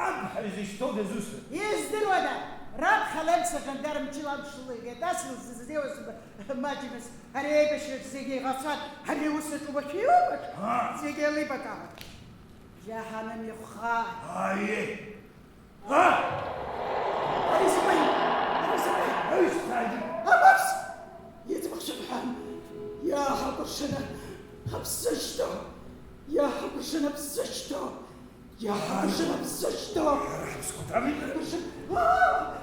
Аб ҳәа изышьҭоу дызусҭа? Издыруада, раԥхьа Ленца жандарм чыла амшала игеит, ас илзызлеиуаз маҷымыз, ари аибашьраҿ зегьы иҟацәан, ари аус аҿы уашәиуп аҿы, Аа. Зегьы еилибакаауан. Џьаҳаным ихәхаа. Аиеи! А! Ари закәи? Ари закәи? Аҩсҭаагьы! Абас! Иҵбахшьан ҳәа, иаҳакәыршаны аԥсы шьҭоу, иаҳакәыршаны аԥсы шьҭоу! Иаҳа-, Иаҳа-, Иаҳа-, Иаҳа-,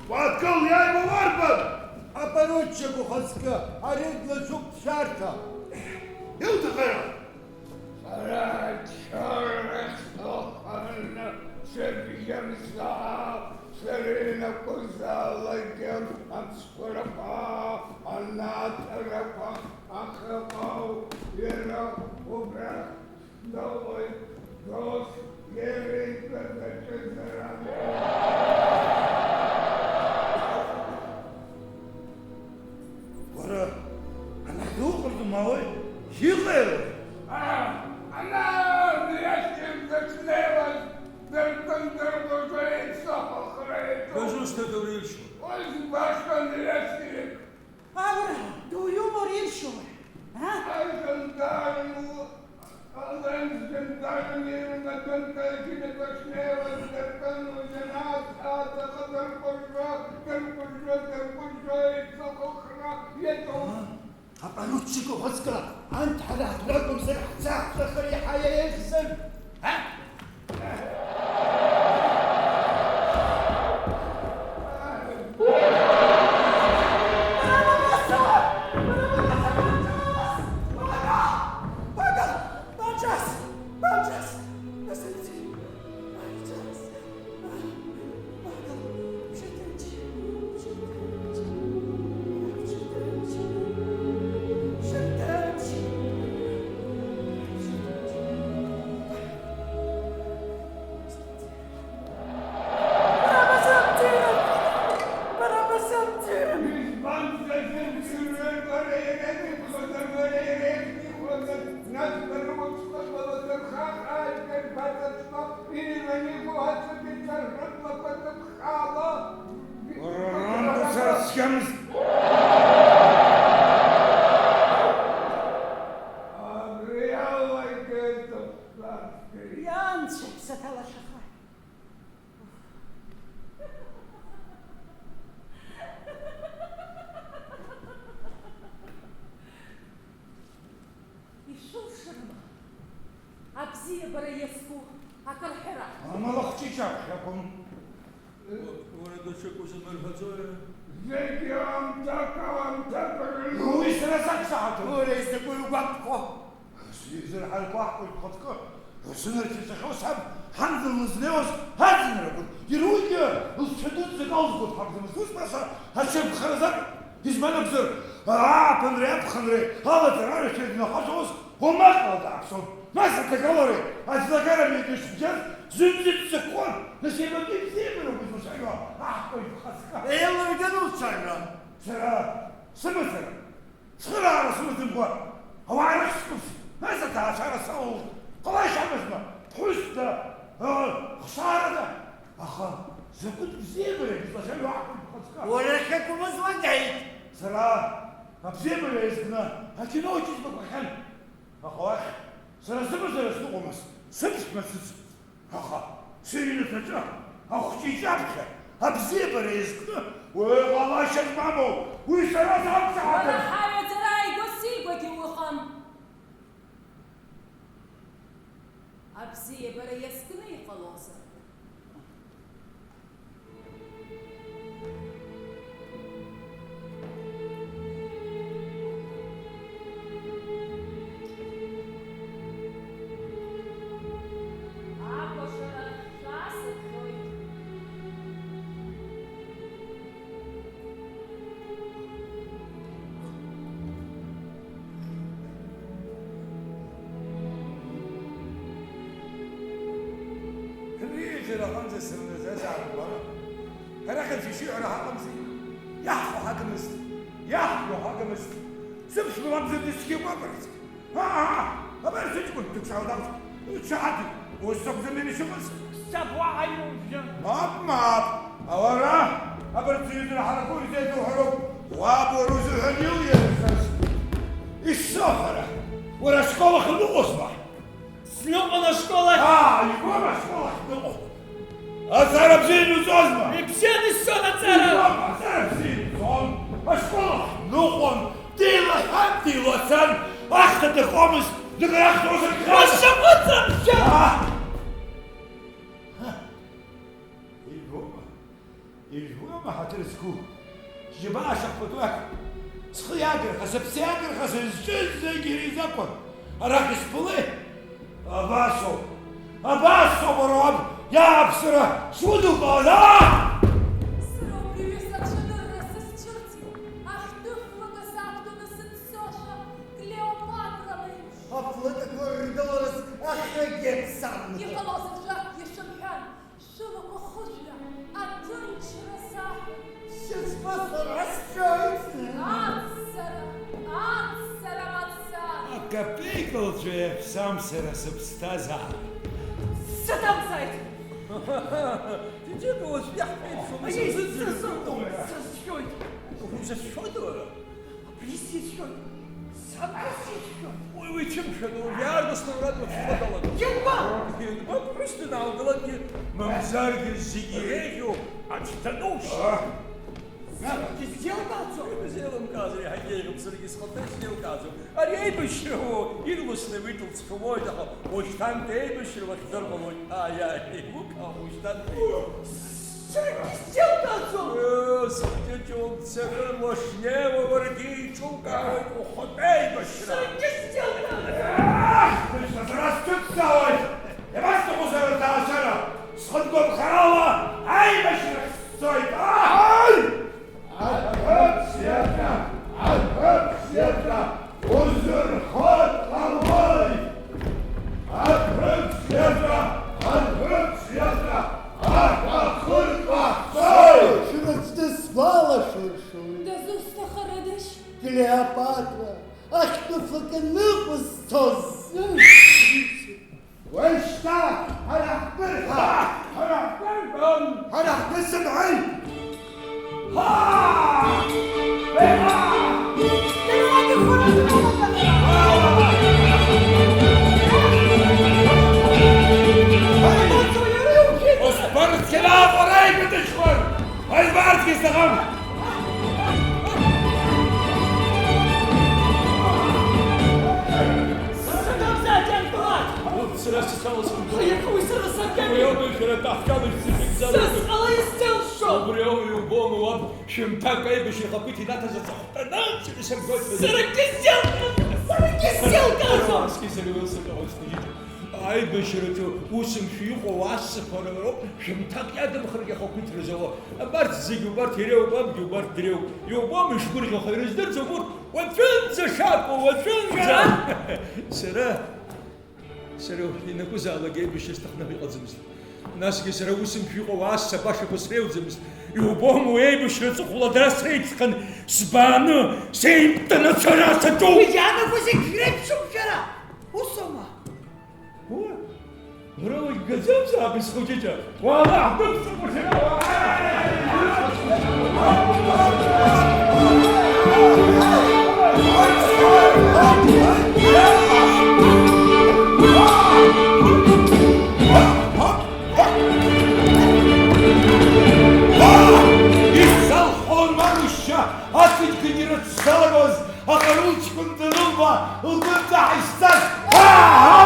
Уаҭгыл иааиуа уарбан? Апоручик ухаҵкы, ари длацәуп дшәарҭа. Иуҭахи? Сара ачарахь сыхынҳәны сыбжьымсаа, сыринақәызаалакгьы ацхәрақәа, анаҵарақәа ахьыҟоу, иара убрахь Дыҟоит, дос, иара иӡбаз аҿы дара. Уара, ана дуҟыр думаауеи? Иҟаи уара? Аа, ана Ниаскин дахьнеиуаз, дыркындыргәаҿы еицахәахра иаҿуп. Дызусҭада уи илшо? Уи збахьан Ниаскин. Аура, дуаҩума уара илшо? А? Ажандарм, Аленс жандарм ирымадонкаҷына дышнеиуаз дыркын, уи ианаасхьаҵәҟьа дыркәыршәа, дыркәыршәа, дыркәыршәа, ицахыхра иаҿуп. А? Апоручик ухаҵкы, анҭ ҳара ҳтәы ракәымзар ҳцахрахар иаҳа иаиӷьзар? А? Бара базымҵирым! Бара базымҵирым! Избанзар, зымҵирыр бара иреиӷьхозар, бара иреиӷьхозар, нас бара уцәхыԥала дырхаҳааит, дырбаҵаҵәҟьа, ирыҩныҟәо ацәгьа ҿарҳәыблақәа дыԥхьало. Уара, ранда сара схьымӡ! Абри ала егьырҭ Ианцәа саҭалашахааит. Ишәылшарыма абзиабара иазку акы рҳәара? Амала хәҷыҷ аԥхьакәым. Уара даҽакы узымырҳәаӡои? Зегьы аамҭак, аамҭак рыла. Уи сара сақәшаҳаҭуп. Уара изакәи угәаҟқәа? Сизырҳарқәа ҳкәажә бхаҵкы, рсынарцәа ицахьоу саб ҳан дыллызнеиуаз аӡынрақәа, иара уигьы лцәа дуӡӡак алзгәаҭ ҳакәӡамызт, ус баша ачарԥхаразы акәын. Избан акәзар, ааԥынреи аԥхынреи алаҵара арашәа днахәаԥшуаз, уамак ала дааԥсон. Нас аҭагалареи аӡлагареи ишыбжьаз зынӡа дсықәхон, нас иабатәи бзиабароуп излацәажәо аҳкәажә бхаҵкы. Еилырган лцәажәа. Сара сымацара. Цхыраара сымаӡамкәа, ауаа рыхьӡқәа нас аҭаацәара салалт, ҟалашьа амазма, ԥҳәысда, ыы, хшаарада, аха закәытә бзиабареи излацәажәо аҳкәажә бхаҵкы! Уара иахьакәымыз уагеит! Сара абзиабара еизкны акино аҿы избақәахьан, аха уахь сара сымазара сныҟәомызт, сыԥшәма сыцын. Аха сыҩнаҭаҿы ахәҷы иҿаԥхьа абзиабара иазкны уи ҟалашьа змамоу, уи сара сақәшаҳаҭым. Уара ҳаҩаӡара ааигәа-сигәагьы уҟам. Абзиабара Бара иазкны иҟалозар? Акәашара шәасырхоит. Ҳҩыџьара аҟынӡа сырназазаап, уара. Арахь аӡә ишиҳәара ҳаҟамзи. Иаҳҳәо ҳагмызт, иаҳҳәо ҳагмызт. Сыԥшәма лакәзаргьы цқьа игәаҟырҵ. Аа, абар сыҷкәын дықәшаҳаҭ, дшаҳаҭ, ус акәӡами ишыҟаз? Саб уаҳа иужәы. Мап, мап, уара, абарҭ зҩыдара ҳаракы изеиҭоуҳәароуп, уаб уара узыҳәан илирхыз. Ишсоуҳәара, уара ашкол ахь уныҟәозма? Сныҟәон ашкол ахь. Аа, ибон ашкол ахь дыҟоуп. Аҵара бзианы иуҵозма? Ибзианы исцон аҵара. Ибон, аҵара бзианы ицон. Ашкол ахь дныҟәон, деилаҳәан, деилацан, ахьҭа дыхомызт, дыкрахьуазар. Уашьа ҟәыҵра, мшәан! Аа! Ибома? Ижәбома ҳаҭыр зқәу? Џьабаа шахәатәу ахь схы иагарха, сыԥсы иагарха сызҿыз зегь иара изакәын. Арахь исԥылеи? Абасоуп, абасоуп, уара уаб иааԥсара шудукылаз, аа! Сара убри ҩыза аҽанырра сызцәырҵит, ахьтәы флакы сақәтәаны сыццоша Клеопатра леиԥш. Афлакақәа рдолларс ахьыгьы санкы. Иҟалозар, ишәымҳәан. Шәылақәа хыжәла, аҭынчра саҳәа. Сызмыхәар ҟасҵоит. Аҵәцара, аҵәцара мацара. Акапеика лҵәеи аԥсамсара сыԥсҭазаара. Сыҭамзааит! Џьџьыка уажә иаҳҳәеит, шәымсызыӡырҩ сыҟоума? Сызшәоит. Узышәшәоит уара? Абри сицәшәоит. Саб сицәшәоит. Уи, уи цәымшәан, уажә иаарласны уратәи уцәшәо далагоит. Ианба? Ианба ԥҳәыс данаалгалакгьы, мамзаргьы зегьы иреиӷьу аӡә данушьа. Саргьы сзеилкааӡом. Изеилымкаазар, иаҳагьы еиӷьуп, саргьы схаҭа исзеилкааӡом. Ари аибашьра ҳәа ирласны уи дылҵхьоуеит, аха уажәшьҭантәи аибашьра лахьӡар ҟалоит. Ааи, ааи, еилукаауп уажәшьҭантәи. Саргьы сзеилкааӡом! Схәыҷы, џьоук ццакыр уахьнеиуа уаргьы еиҿукаауеит ухатәы аибашьра! Саргьы сзеилкааӡом! Аҳ, быжьба, сара сцәыццаауеит! Иабасҭаху сара аҭаацәара? Схатә гәаԥхарала аибашьрахь сцоит! Аҳ! Аҳ! Аҳәыԥ сиаҭра! Аҳәыԥ сиаҭра! Узырхо дҟалоит! Аҳәыԥ сиаҭра! Аҳәыԥ сиаҭра! Аҳәа хыркәа ҳцоит! Шәрыцкы сгәалашәыршәоит. Дызусҭахарыдашь? Клеопатра, ахьтәы флакы ныҟәызцоз. Уажәшьҭа ҳара ҳтәы рҳәа, ҳара ҳтәы рҳәон, ҳара ҳтәы сымҳәеи! Ҳа! Еиҳа! Ус бырҭ иалаҟара ибыдышьхәар, ҳаибарҭгьы сҭахым! Сара сцаласым. Аиаҳа, уи сара сакәым. Убри ауп шәара атәаҳәала ишәзышәыгӡарыз. Сара сҟала исзалшо. Убри ауп, иубома, уаб шәымҭак аибашьра ихақәиҭ инаҭаз аҵыхәтәаны исыргоит ҳәа. Саргьы сзеилкаӡом, саргьы сзеилкаӡом. Аибашьраҿы усумшәа иҟоу асцәақәа роуп шәымҭак иадымхаргьы ахақәиҭра зауа. Абарҭ зегьы убарҭ иреиуоуп, абгьы убарҭ дреиуоуп. Иубома, ишгәырӷьахо ирыздырӡом урҭ. Уаҵәынӡа шакәу, уаҵәынӡа! Сара, сара инакәызаалак еибашьра сҭахны иҟаӡамызт. Насгьы сара усумшәа иҟоу асцәа башақәа среиуӡамызт. Иубома, уи аибашьра аҵыхәала дара среиҵхан, сбааны, сеимптаны ацара саҿуп! Уи иаанагоу зегь шәреиԥшуп шәара! Усоума? Уа, уара уагьгаӡамзаап, схәыҷыҷа? Уаала, ҳдәықәҵақәа шәара! Исзалхалон, Марушьа, ацыџьгагьы рыццалагоз, аҟарул ҷкәын данылба, лгәы нҵаҳа ишцаз. Ҳа, ҳа,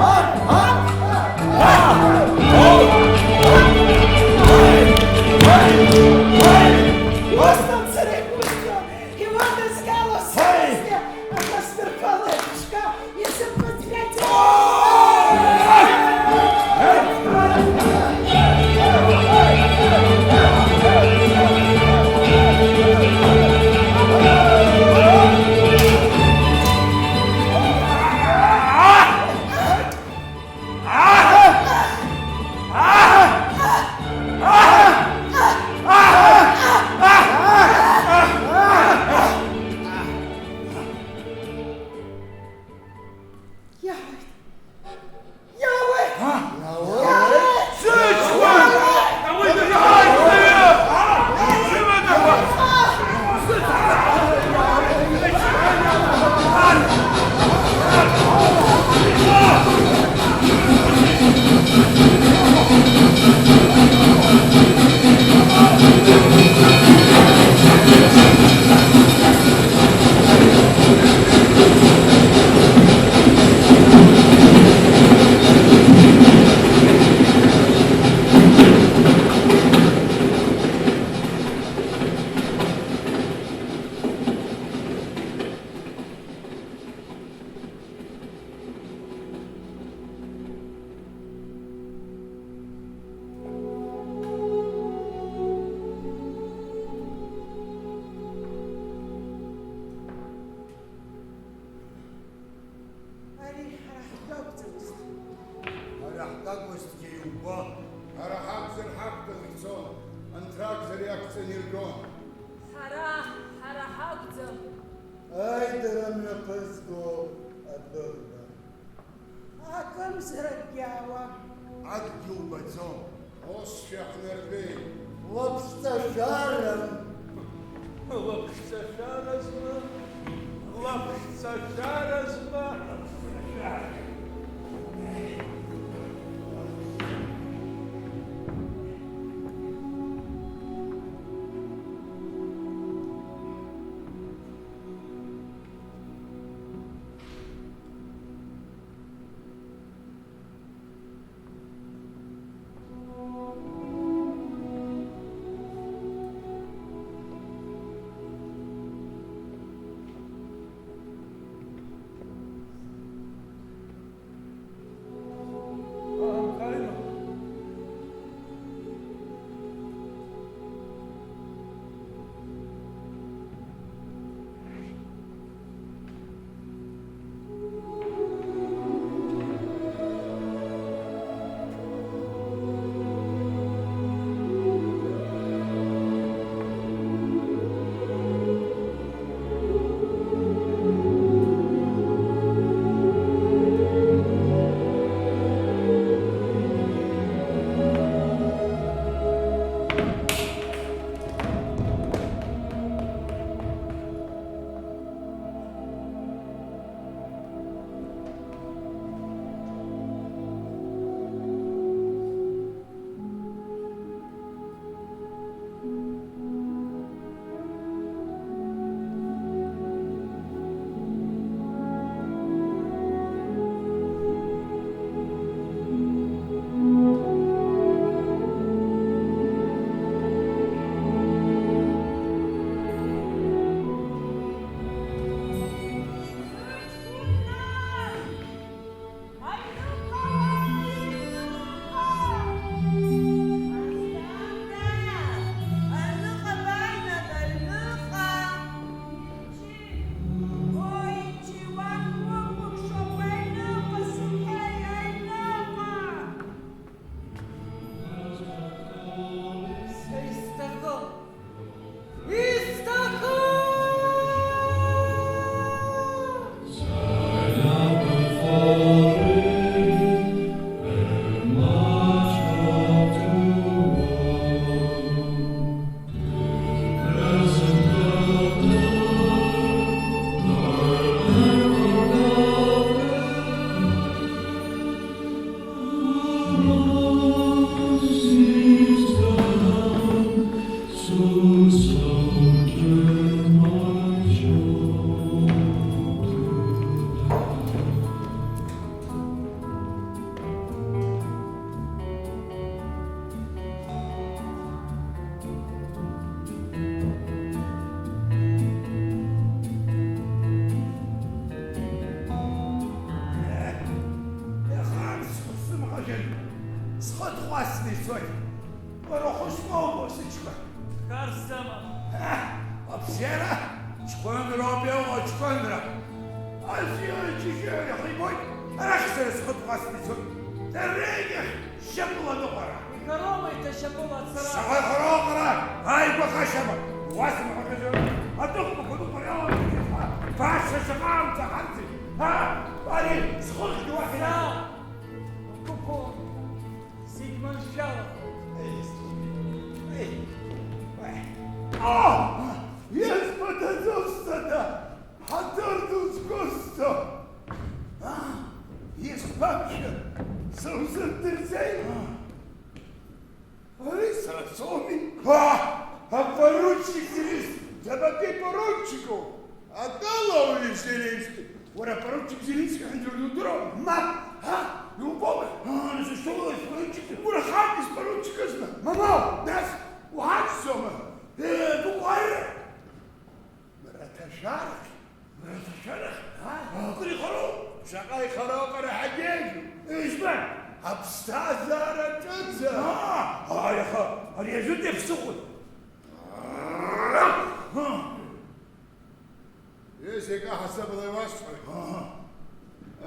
ҳа, ҳа, ҳа! Ари ҳара ҳтәы акәӡамызт. Ҳара ҳтәы акәызҭгьы иубо. Ҳара ҳакәзар ҳақәтәаны ицон, анҭ ракәзар иақәҵаны иргон. Ҳара, ҳара ҳакәӡам. Аидара мҩаԥызго адәыӷба. Акымзаракгьы аауам. Адгьыл убаӡом. Ус шәаҳнарбеит. Лаԥшҵашәарам. Лаԥшҵашәаразма? Лаԥшҵашәаразма? Иахьа схы сымҟьаӡан, схы ҭҟәасны ицоит. Уара ухы змоума, сыҷкәын? Хар сымам. Ҳа, абзиара, ҷкәынроуп иҟоу, ҷкәынра. Аӡиа џьышьа иахьибоит, арахь сара схы ҭҟәасны ицоит. Дырҩегьых шьапыла ныҟәара. Игароума еиҭа шьапыла ацара? Шаҟа иҟароу аҟара, ааигәа хашьама. Уасымҳәахьазар, адәыӷбақәа ныҟәара иалагеит иахьа. Баша шаҟа аамҭа ҳарӡит. Ҳа, ари схыхьгьы уахь инагеит. Са, Кәыкәы, зегь маншәалахоит. Еи, еи, уаи. О! Избаҭаӡом сҭада! Ҳаҭыр ду зқәысҵо! Аа, избап, мшәан, сузымдырӡеи? Соуми? Ҳа, апоручик Зеленски, дабатәи поручику? Атәалауаҩ Зеленски. Уара апоручик Зеленски ҳәа дудыруама? Мап! Ҳа, иубома? Аа, сышьҭоула поручик. Уара хак ис поручик азна? Мамоу, нас уҳацәӡома? Э, дыҟәарра! Мраҭашәарахь, мраҭашәарахь, аа, акыр ихароу? Шаҟа ихароу ҟара ҳагьежьу. Избан? Аԥсҭазаара ҿыцу. Аа, ааи, аха ари ажәытәи аԥсыхәа. Ҩызак аҳасабала иуасҳәоит. Аҳа.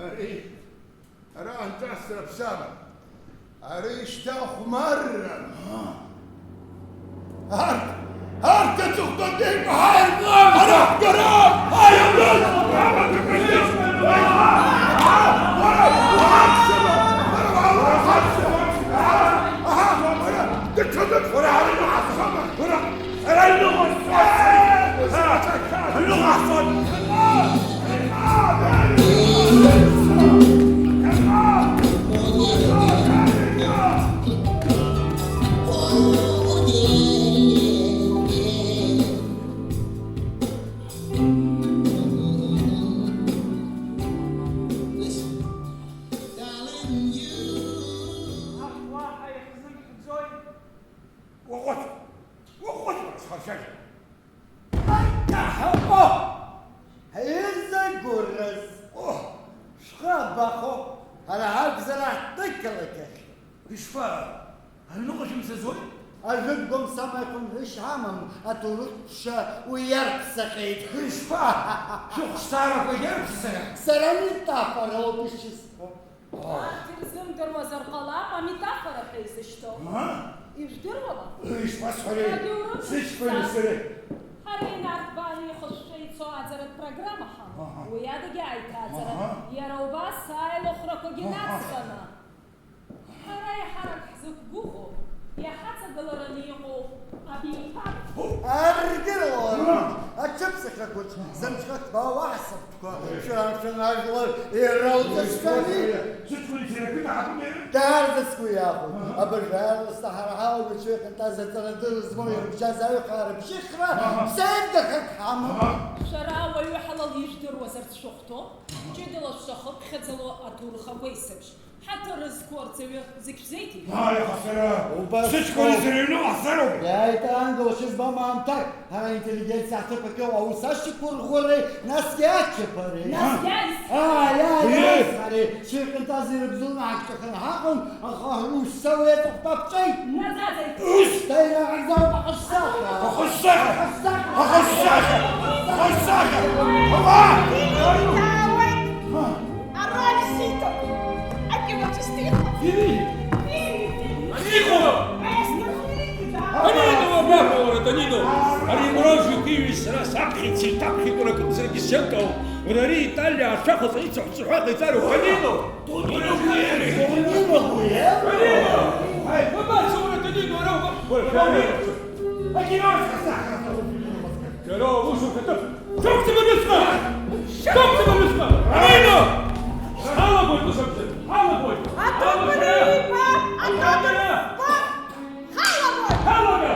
Ари Ара анҵәасра ԥсам. Ари шьҭа хәмарран. Арҭ, арҭ аҵыхәтәантәи еиқәҳаргон! Ара ҳгара! Аиаҩы! Даҽа дык, уара, ара иҟаҳҵахьоума? Уара! Сара аҩныҟа сцоит! Аҩныҟа сцоит! Уаҳа ихзымхьӡои? Уаҟәыҵ! Уаҟәыҵ, уара, схаршәашәа! Аҳаҟо! Изагәыраз! О! Шәхы абахо, ҳара ҳакәзар аҳҭнықалақь ахь. Ишԥа, аҩныҟа шәымцаӡои? Ажәытә гәамсамаҩ хынҳәышьа ҳамам, аҭоурых ҟәша уи иарԥсахьеит. Ишԥа, шәыхәшҭаарақәа иарԥсахьеит? Сара метафорала ишысҳәо. Арҭ ирзымдыруазар ҟалап, аметафора ҳәа изышьҭоу. Ма? Ижәдыруама? Ишԥасҳәари? Егьаурым, сыҷкәыни сыԥсас. Сареи. Ҳара инарҭбааны ихышәшәа ицо аӡаратә программа ҳамоуп. Аҳа. Уи адагьы аиҭаӡара. Аҳа. Иара убас аилыхәрақәагьы, аҳа, наҵганы. Ҳара еиҳарак ҳзықәгәыӷуа, иаҳаҵагылараны иҟоу абиԥара. Аргьы лоура, аҽыԥсахрақәа, зымҽхак ҭбаау аҳасаб. Шәан-шәан ажәлар ирылҵысхьоуми? Сыҷкәын џьара акы даҳақәымеи? Даараӡа сгәы иахәоит. Аха. Абыржәы аарласны ҳара ҳауаҩцәа ихьанҭаз аҵара ду змоу, аха, ирыбжьаз аҩхаа рыбжьыхра, аха, ԥсеивгахак ҳамам. Аха. Шәара ауаҩы ҳалал ижәдыруазарц шәыхәҭоу? Аха. Ҷыдала шәахыԥхьаӡало аҭоурых агәеисыбжь. Ҳаҭыр зқәу арҵаҩы зегь шәзеиҭеит? Ааи, аха сара, убас сыҷкәыни сареи аҩныҟа ҳцароуп. Иааит аангылашьа збом аамҭак, ҳара аинтеллигенциа аҭыԥ аҿы аус ашьақәырӷәӷәареи, насгьы ачаԥареи. Насгьы аизҳареи. Ааи, ааи, еи, аизҳареи. Шәихьанҭаз ирыбзоуны ҳагәҭаханы ҳаҟан, аха ус ауеит, ухәҭа ԥҵәеит. Наӡаӡеит. Ус! Даира ҳазауп ахаҿсахьа. Ахаҿсахьа! Ахаҿсахьа! Ахаҿсахьа! Ахаҿсахьа! Ава! Ҳа! Ароль сиҭоит. Акиногәыҵа иҟоуп. Ири! Ири! Иҟоуп! Маестро, ири, да. Тонино, абраҟа уара, Тонино! Ари Мрожик иҩызцәа саԥхьеит, сиҭаԥхьеит, уара, акымзарагьы сианкаауп. Уара, ари Италиа ашәахәаҵәҟьа ицаҳәцәаҳәа ҟаиҵароуп, Тонино! Тонино Гуеро! Тонино Гуеро! Тонино! Ҳаи, бабацо, уара, Тонино, ара уҟоуп! Уара, Акиногәыҵа! Иара аус ухаҭыԥ! Шәықәҵа бырҩыҵҟа! Шәықәҵа бырҩыҵҟа! Амина! Ҳалагоит ус акәзар! Ҳалагоит! Аҭакәажә ииҳәа, аҭакәажә ииҳәа! Ҳалагоит! Ҳалага!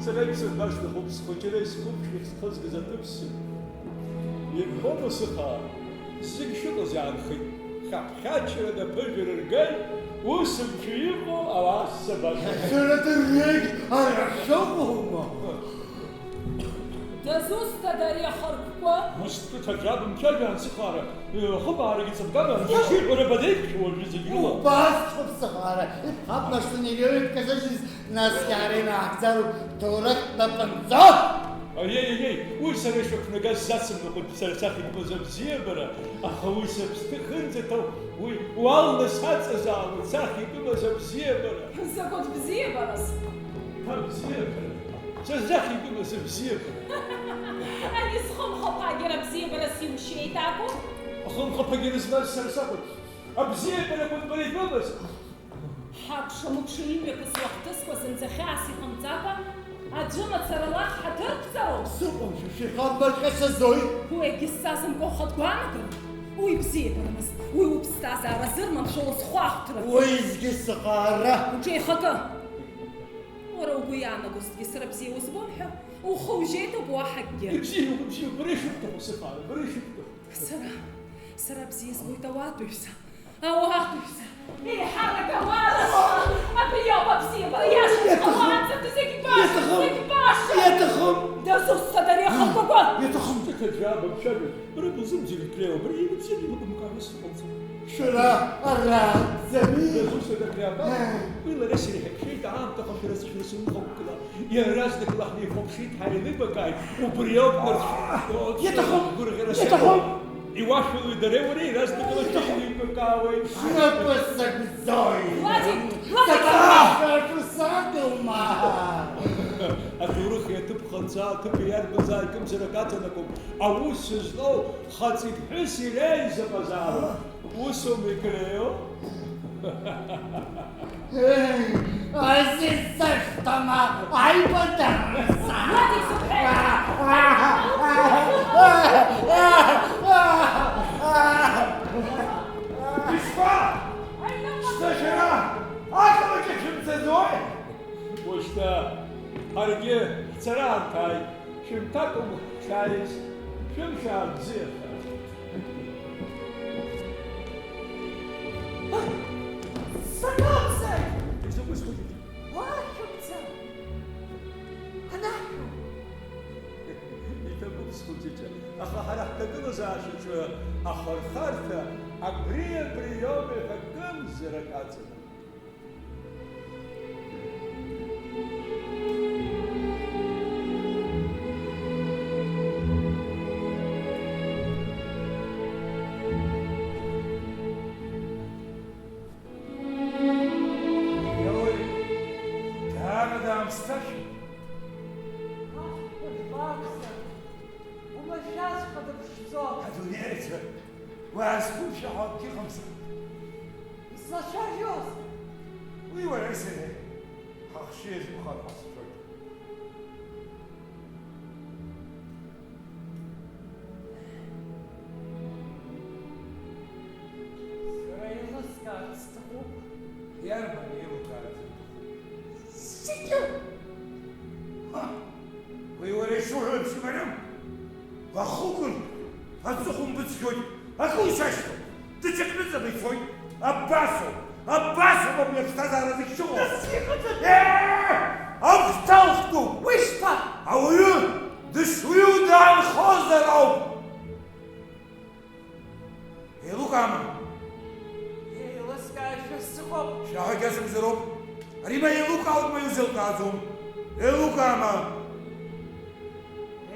Сара исырбашҭахуп, схәыҷра исқәыԥшәа схызгаз аҭыԥ сзы. Иббома сыхаан, зегь шәыҟаз иаанхеит. Хьаԥхьачарада ԥыжәара ргеит, ус мчы иҟоу ауаа ссабашьа. Шәара дырҩегь ара шәыҟоума? Дызусҭада ари ахыркәкәа? Ус ҭыҭ аҿы абымҭәажәаан сыхаара, ахыбаарагьы ҵабгама, анцәа ишиҳәара бадеиԥшәа уажәы зегь рыла. Убасҵәҟьоуп сыхаара, ибҳәап, нас, Нелли, ибказыжьыз, насгьы ара инаҳгӡароуп, ҭоурых напынҵа! Аиеи, аиеи, уи сара ишәықәнагаз сзацымныҟәеит, сара сахь ибымаз абзиабара, аха уи сыԥсҭы хынӡаҭоу, уи уалны саҵазаауеит, сахь ибымаз абзиабара. Закәытә бзиабараз? Абзиабара. Са сахь ибымаз абзиабара. Ани зхымхәа ԥагьара бзиабарас иушьеит акәу? Ахымхәа ԥагьара змаз сара сакәын. Абзиабарақәа бара ибымаз. Ҳакәша-мыкәша имҩаԥысуа ахҭысқәа зынӡа хьаас иҟамҵакәа, аӡәы мацарала ҳаҭыр қәҵароуп. Сыҟоушәа шихамбар ҟьашьаӡои? Уи акгьы сзазымкуа ухатә гәаанагароуп. Уи бзиабарамызт, уи уԥсҭазаара зырманшәало схәаахәҭра. Уеизгьы сыҟаара. Уҿеихакы! Уара угәы иаанагозҭгьы сара бзиа узбом ҳәа, ухы ужьеит агәы уаҳа акгьы. Ибзиоуп, ибзиоуп, бара ишыбҭаху сыҟаара, бара ишыбҭаху. Сара, сара бзиа збоит ауаатәыҩса. Ауаатәыҩса! Еиҳарак ауаа рыцҳа! Абри ауп абзиабара иашаҵәҟьа! Иаҭахым! Ауаанӡатәи зегь баша! Иаҭахым! Зегь баша! Иаҭахым! Дазусҭада ари ахықәкәакәа? Иаҭахым! Даҽаӡә абамшәага, бара былзымӡырҩ Клео, бара иабзианы илбамкаауа сыҟалҵом. Шәара ара ӡами? Дазусҭада абри апап? Уи лара сара иҳаиқәшәеит, аамҭа хашәара сшәаны сынхықәгыла. Иаразнакла ҳнеихәаԥшит, ҳаилибакааит, убри ауп нарцәы. Иаҭахым! Гәырӷьара сымоуп. Иаҭахым! Иуашәылои дареи уареи, иаразнакла шәеилибакаауеит. Снапы сакӡоит! Владик! Владик! Сара шәарҭ сагылма! Аҭоурых иаҭыԥханҵа, аҭыԥ иарбанзаалак акымзарак аҵанакуам аус злоу хаҵеи ԥҳәыси реизаҟазаара. Усоуми, Клео? Ей, Азиза, шәҭама, аибадара саҳа! Ишԥа? Шьҭа шәара ақалақь ахь шәымцаӡои? Ушьҭа ҳаргьы ҳцара ҳамҭааит. Шәымҭакәым ҳшааиз, шәымшаа бзиахааит. Саҭамзар! Изакәи схәыҷыҷ? Уашәымца! Анаҳәо! Иҭабуп схәыҷыҷ, аха ҳара ҳҭагылазаашьаҿы ахырхарҭа абри-абри иоуп ҳәа акымзарак аҵанакуеит. Иауеи, даара даамысҭашәа. Аҳ, быжәбаанӡа, умашәаҵәҟьа дыԥшӡо. Адунеи аҿы уаазқәымшәо ҳәа акгьы ыҟамзар. Излацәажәоз? Уи уареи сареи ҳахшыҩ азы ԥхархәа сшәоит. Сара еилыскаарц сҭахуп. Иарбан еилукаарц уҭаху? Зегьы! Ҳа! Уи уара ишуҳәо еиԥш имариам! Уахугон, аҵыхәа умбыцхьоит, акы ушьашьҭоуп, даҽакы ныҵаба ицоит, абасоуп, абасоуп абри аԥсҭазаара зегь шыҟоу. Нас иҟаҵатәи? Е! Агәҭа ухтәуп! Уи шԥа? Ауаҩы дышуаҩу даанхозар ауп! Еилукаама? Еилыскаашәа сыҟоуп. Шәаҳәагьы асымзароуп. Ари ма еилукаауп, ма иузеилкааӡом. Еилукаама?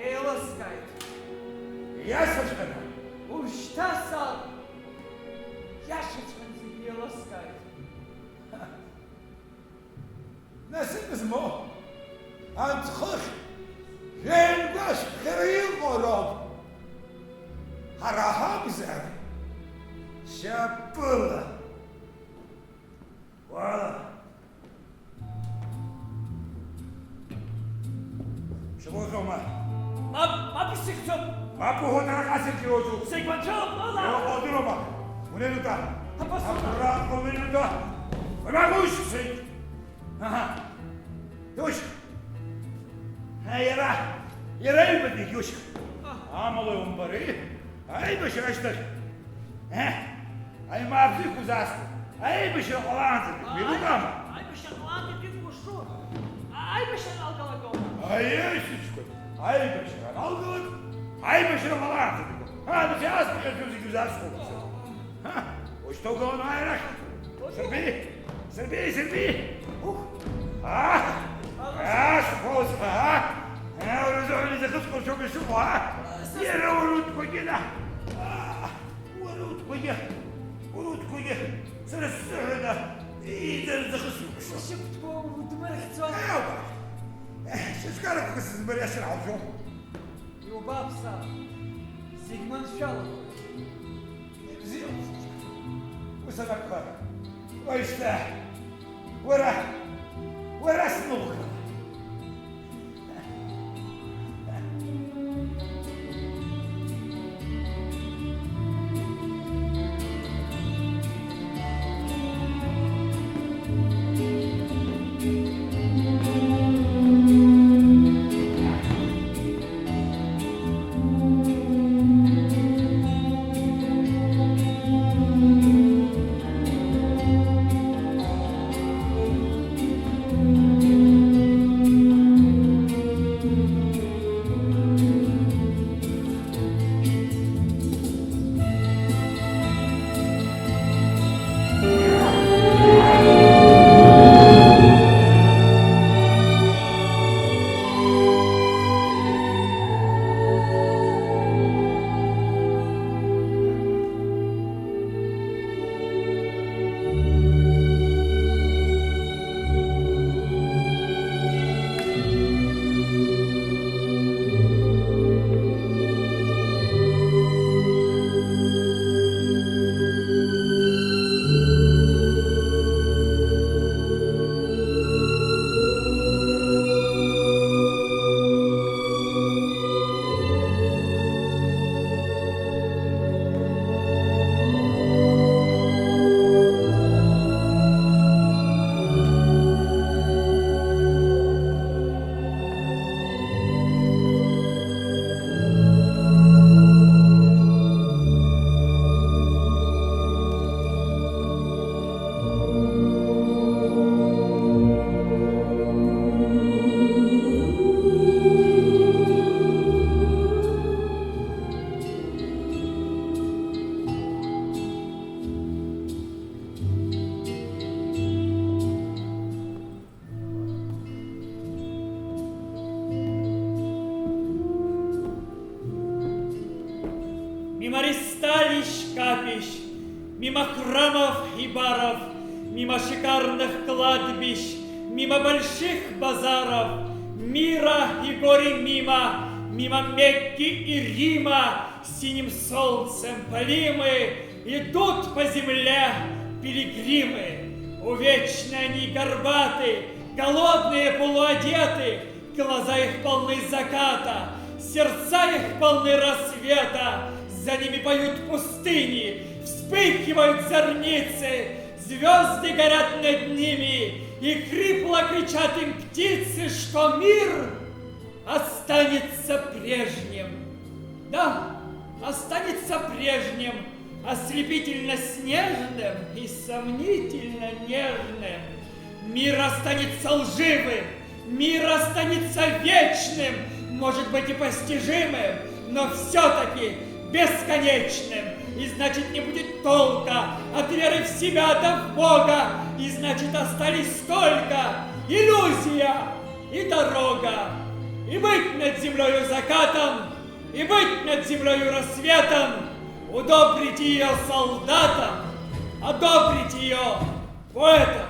Еилыскааит. Иашаҵәҟьаны? Ушьҭа саб. Иашаҵәҟьаны зегь еилыскааит. Насыԥ змоу анҭ хыхь жәеин гәашәԥхьара иҟоу роуп. Ҳара ҳакәзар, шьапыла. Уала. Шәгәаҟьома? Мап, мап, исыхьӡом! Мап уҳәо, дара ҟасыргьы роуӡом! Зегь маншәалоуп, ала! Иҟоу удыруама? Унеи утәа! Абас уҟа! Абраҟа унеи утәа! Уи мап ушьцеит! Аҳа! Иушь! Ҳа, иара, иара иҩбатәи Иушь! Амала иумбари? Аибашьра ашьҭахь, еҳ, аимаабзиақәа узаасҭа, аибашьра ҟалаанӡатәи, уеилукаама? Аибашьра ҟалаанӡатәи ушур, аибашьра аналгалак аума? Аиеи, сыҷкәын, аибашьра аналгалак, аибашьра ҟалаанӡатәи. Ҳа, нас иаасҭахьаз зегьы узаасхәоит. Ҳа, ушьҭа угаланы уааи арахь. Сырби! Сырби, сырби! Ух! А! А, схәыцха, а! А, уара узыҳәан изахысхәашоуп ишыҟоу, а! Иара урутәқәагьы, да! А, урутәқәагьы, урутәқәагьы, сара сзыҳәан, а, иӡара захысуп. Сшьапқәа удмырхьӡо. Ауба! Еҳ, сыҵкарақәа сызмыриашар ҳалшәом. Иубап, саб, зегь маншәалахоит. Ибзиоуп. Ус Сынагха, уажәшьҭа уара, уара сныҟәгала. Мимо Ристалищ капищ, мимо храмов и баров, мимо шикарных кладбищ, мимо больших базаров, мира и горе мимо, мимо Мекки и Рима, синим солнцем полимы, идут по земле пилигримы. Увечные они горбаты, голодные, полуодеты, глаза их полны заката, сердца их полны рассвета. За ними поют пустыни, вспыхивают зорницы, звёзды горят над ними, и хрипло кричат им птицы, что мир останется прежним. Да, останется прежним, ослепительно снежным и сомнительно нежным. Мир останется лживым, мир останется вечным, может быть, и постижимым, но всё-таки бесконечным. И значит, не будет толка от веры в себя да в Бога, и значит, остались только иллюзия и дорога, и быть над землёю закатом, и быть над землёю рассветом, удобрить её солдатам, одобрить её поэтам.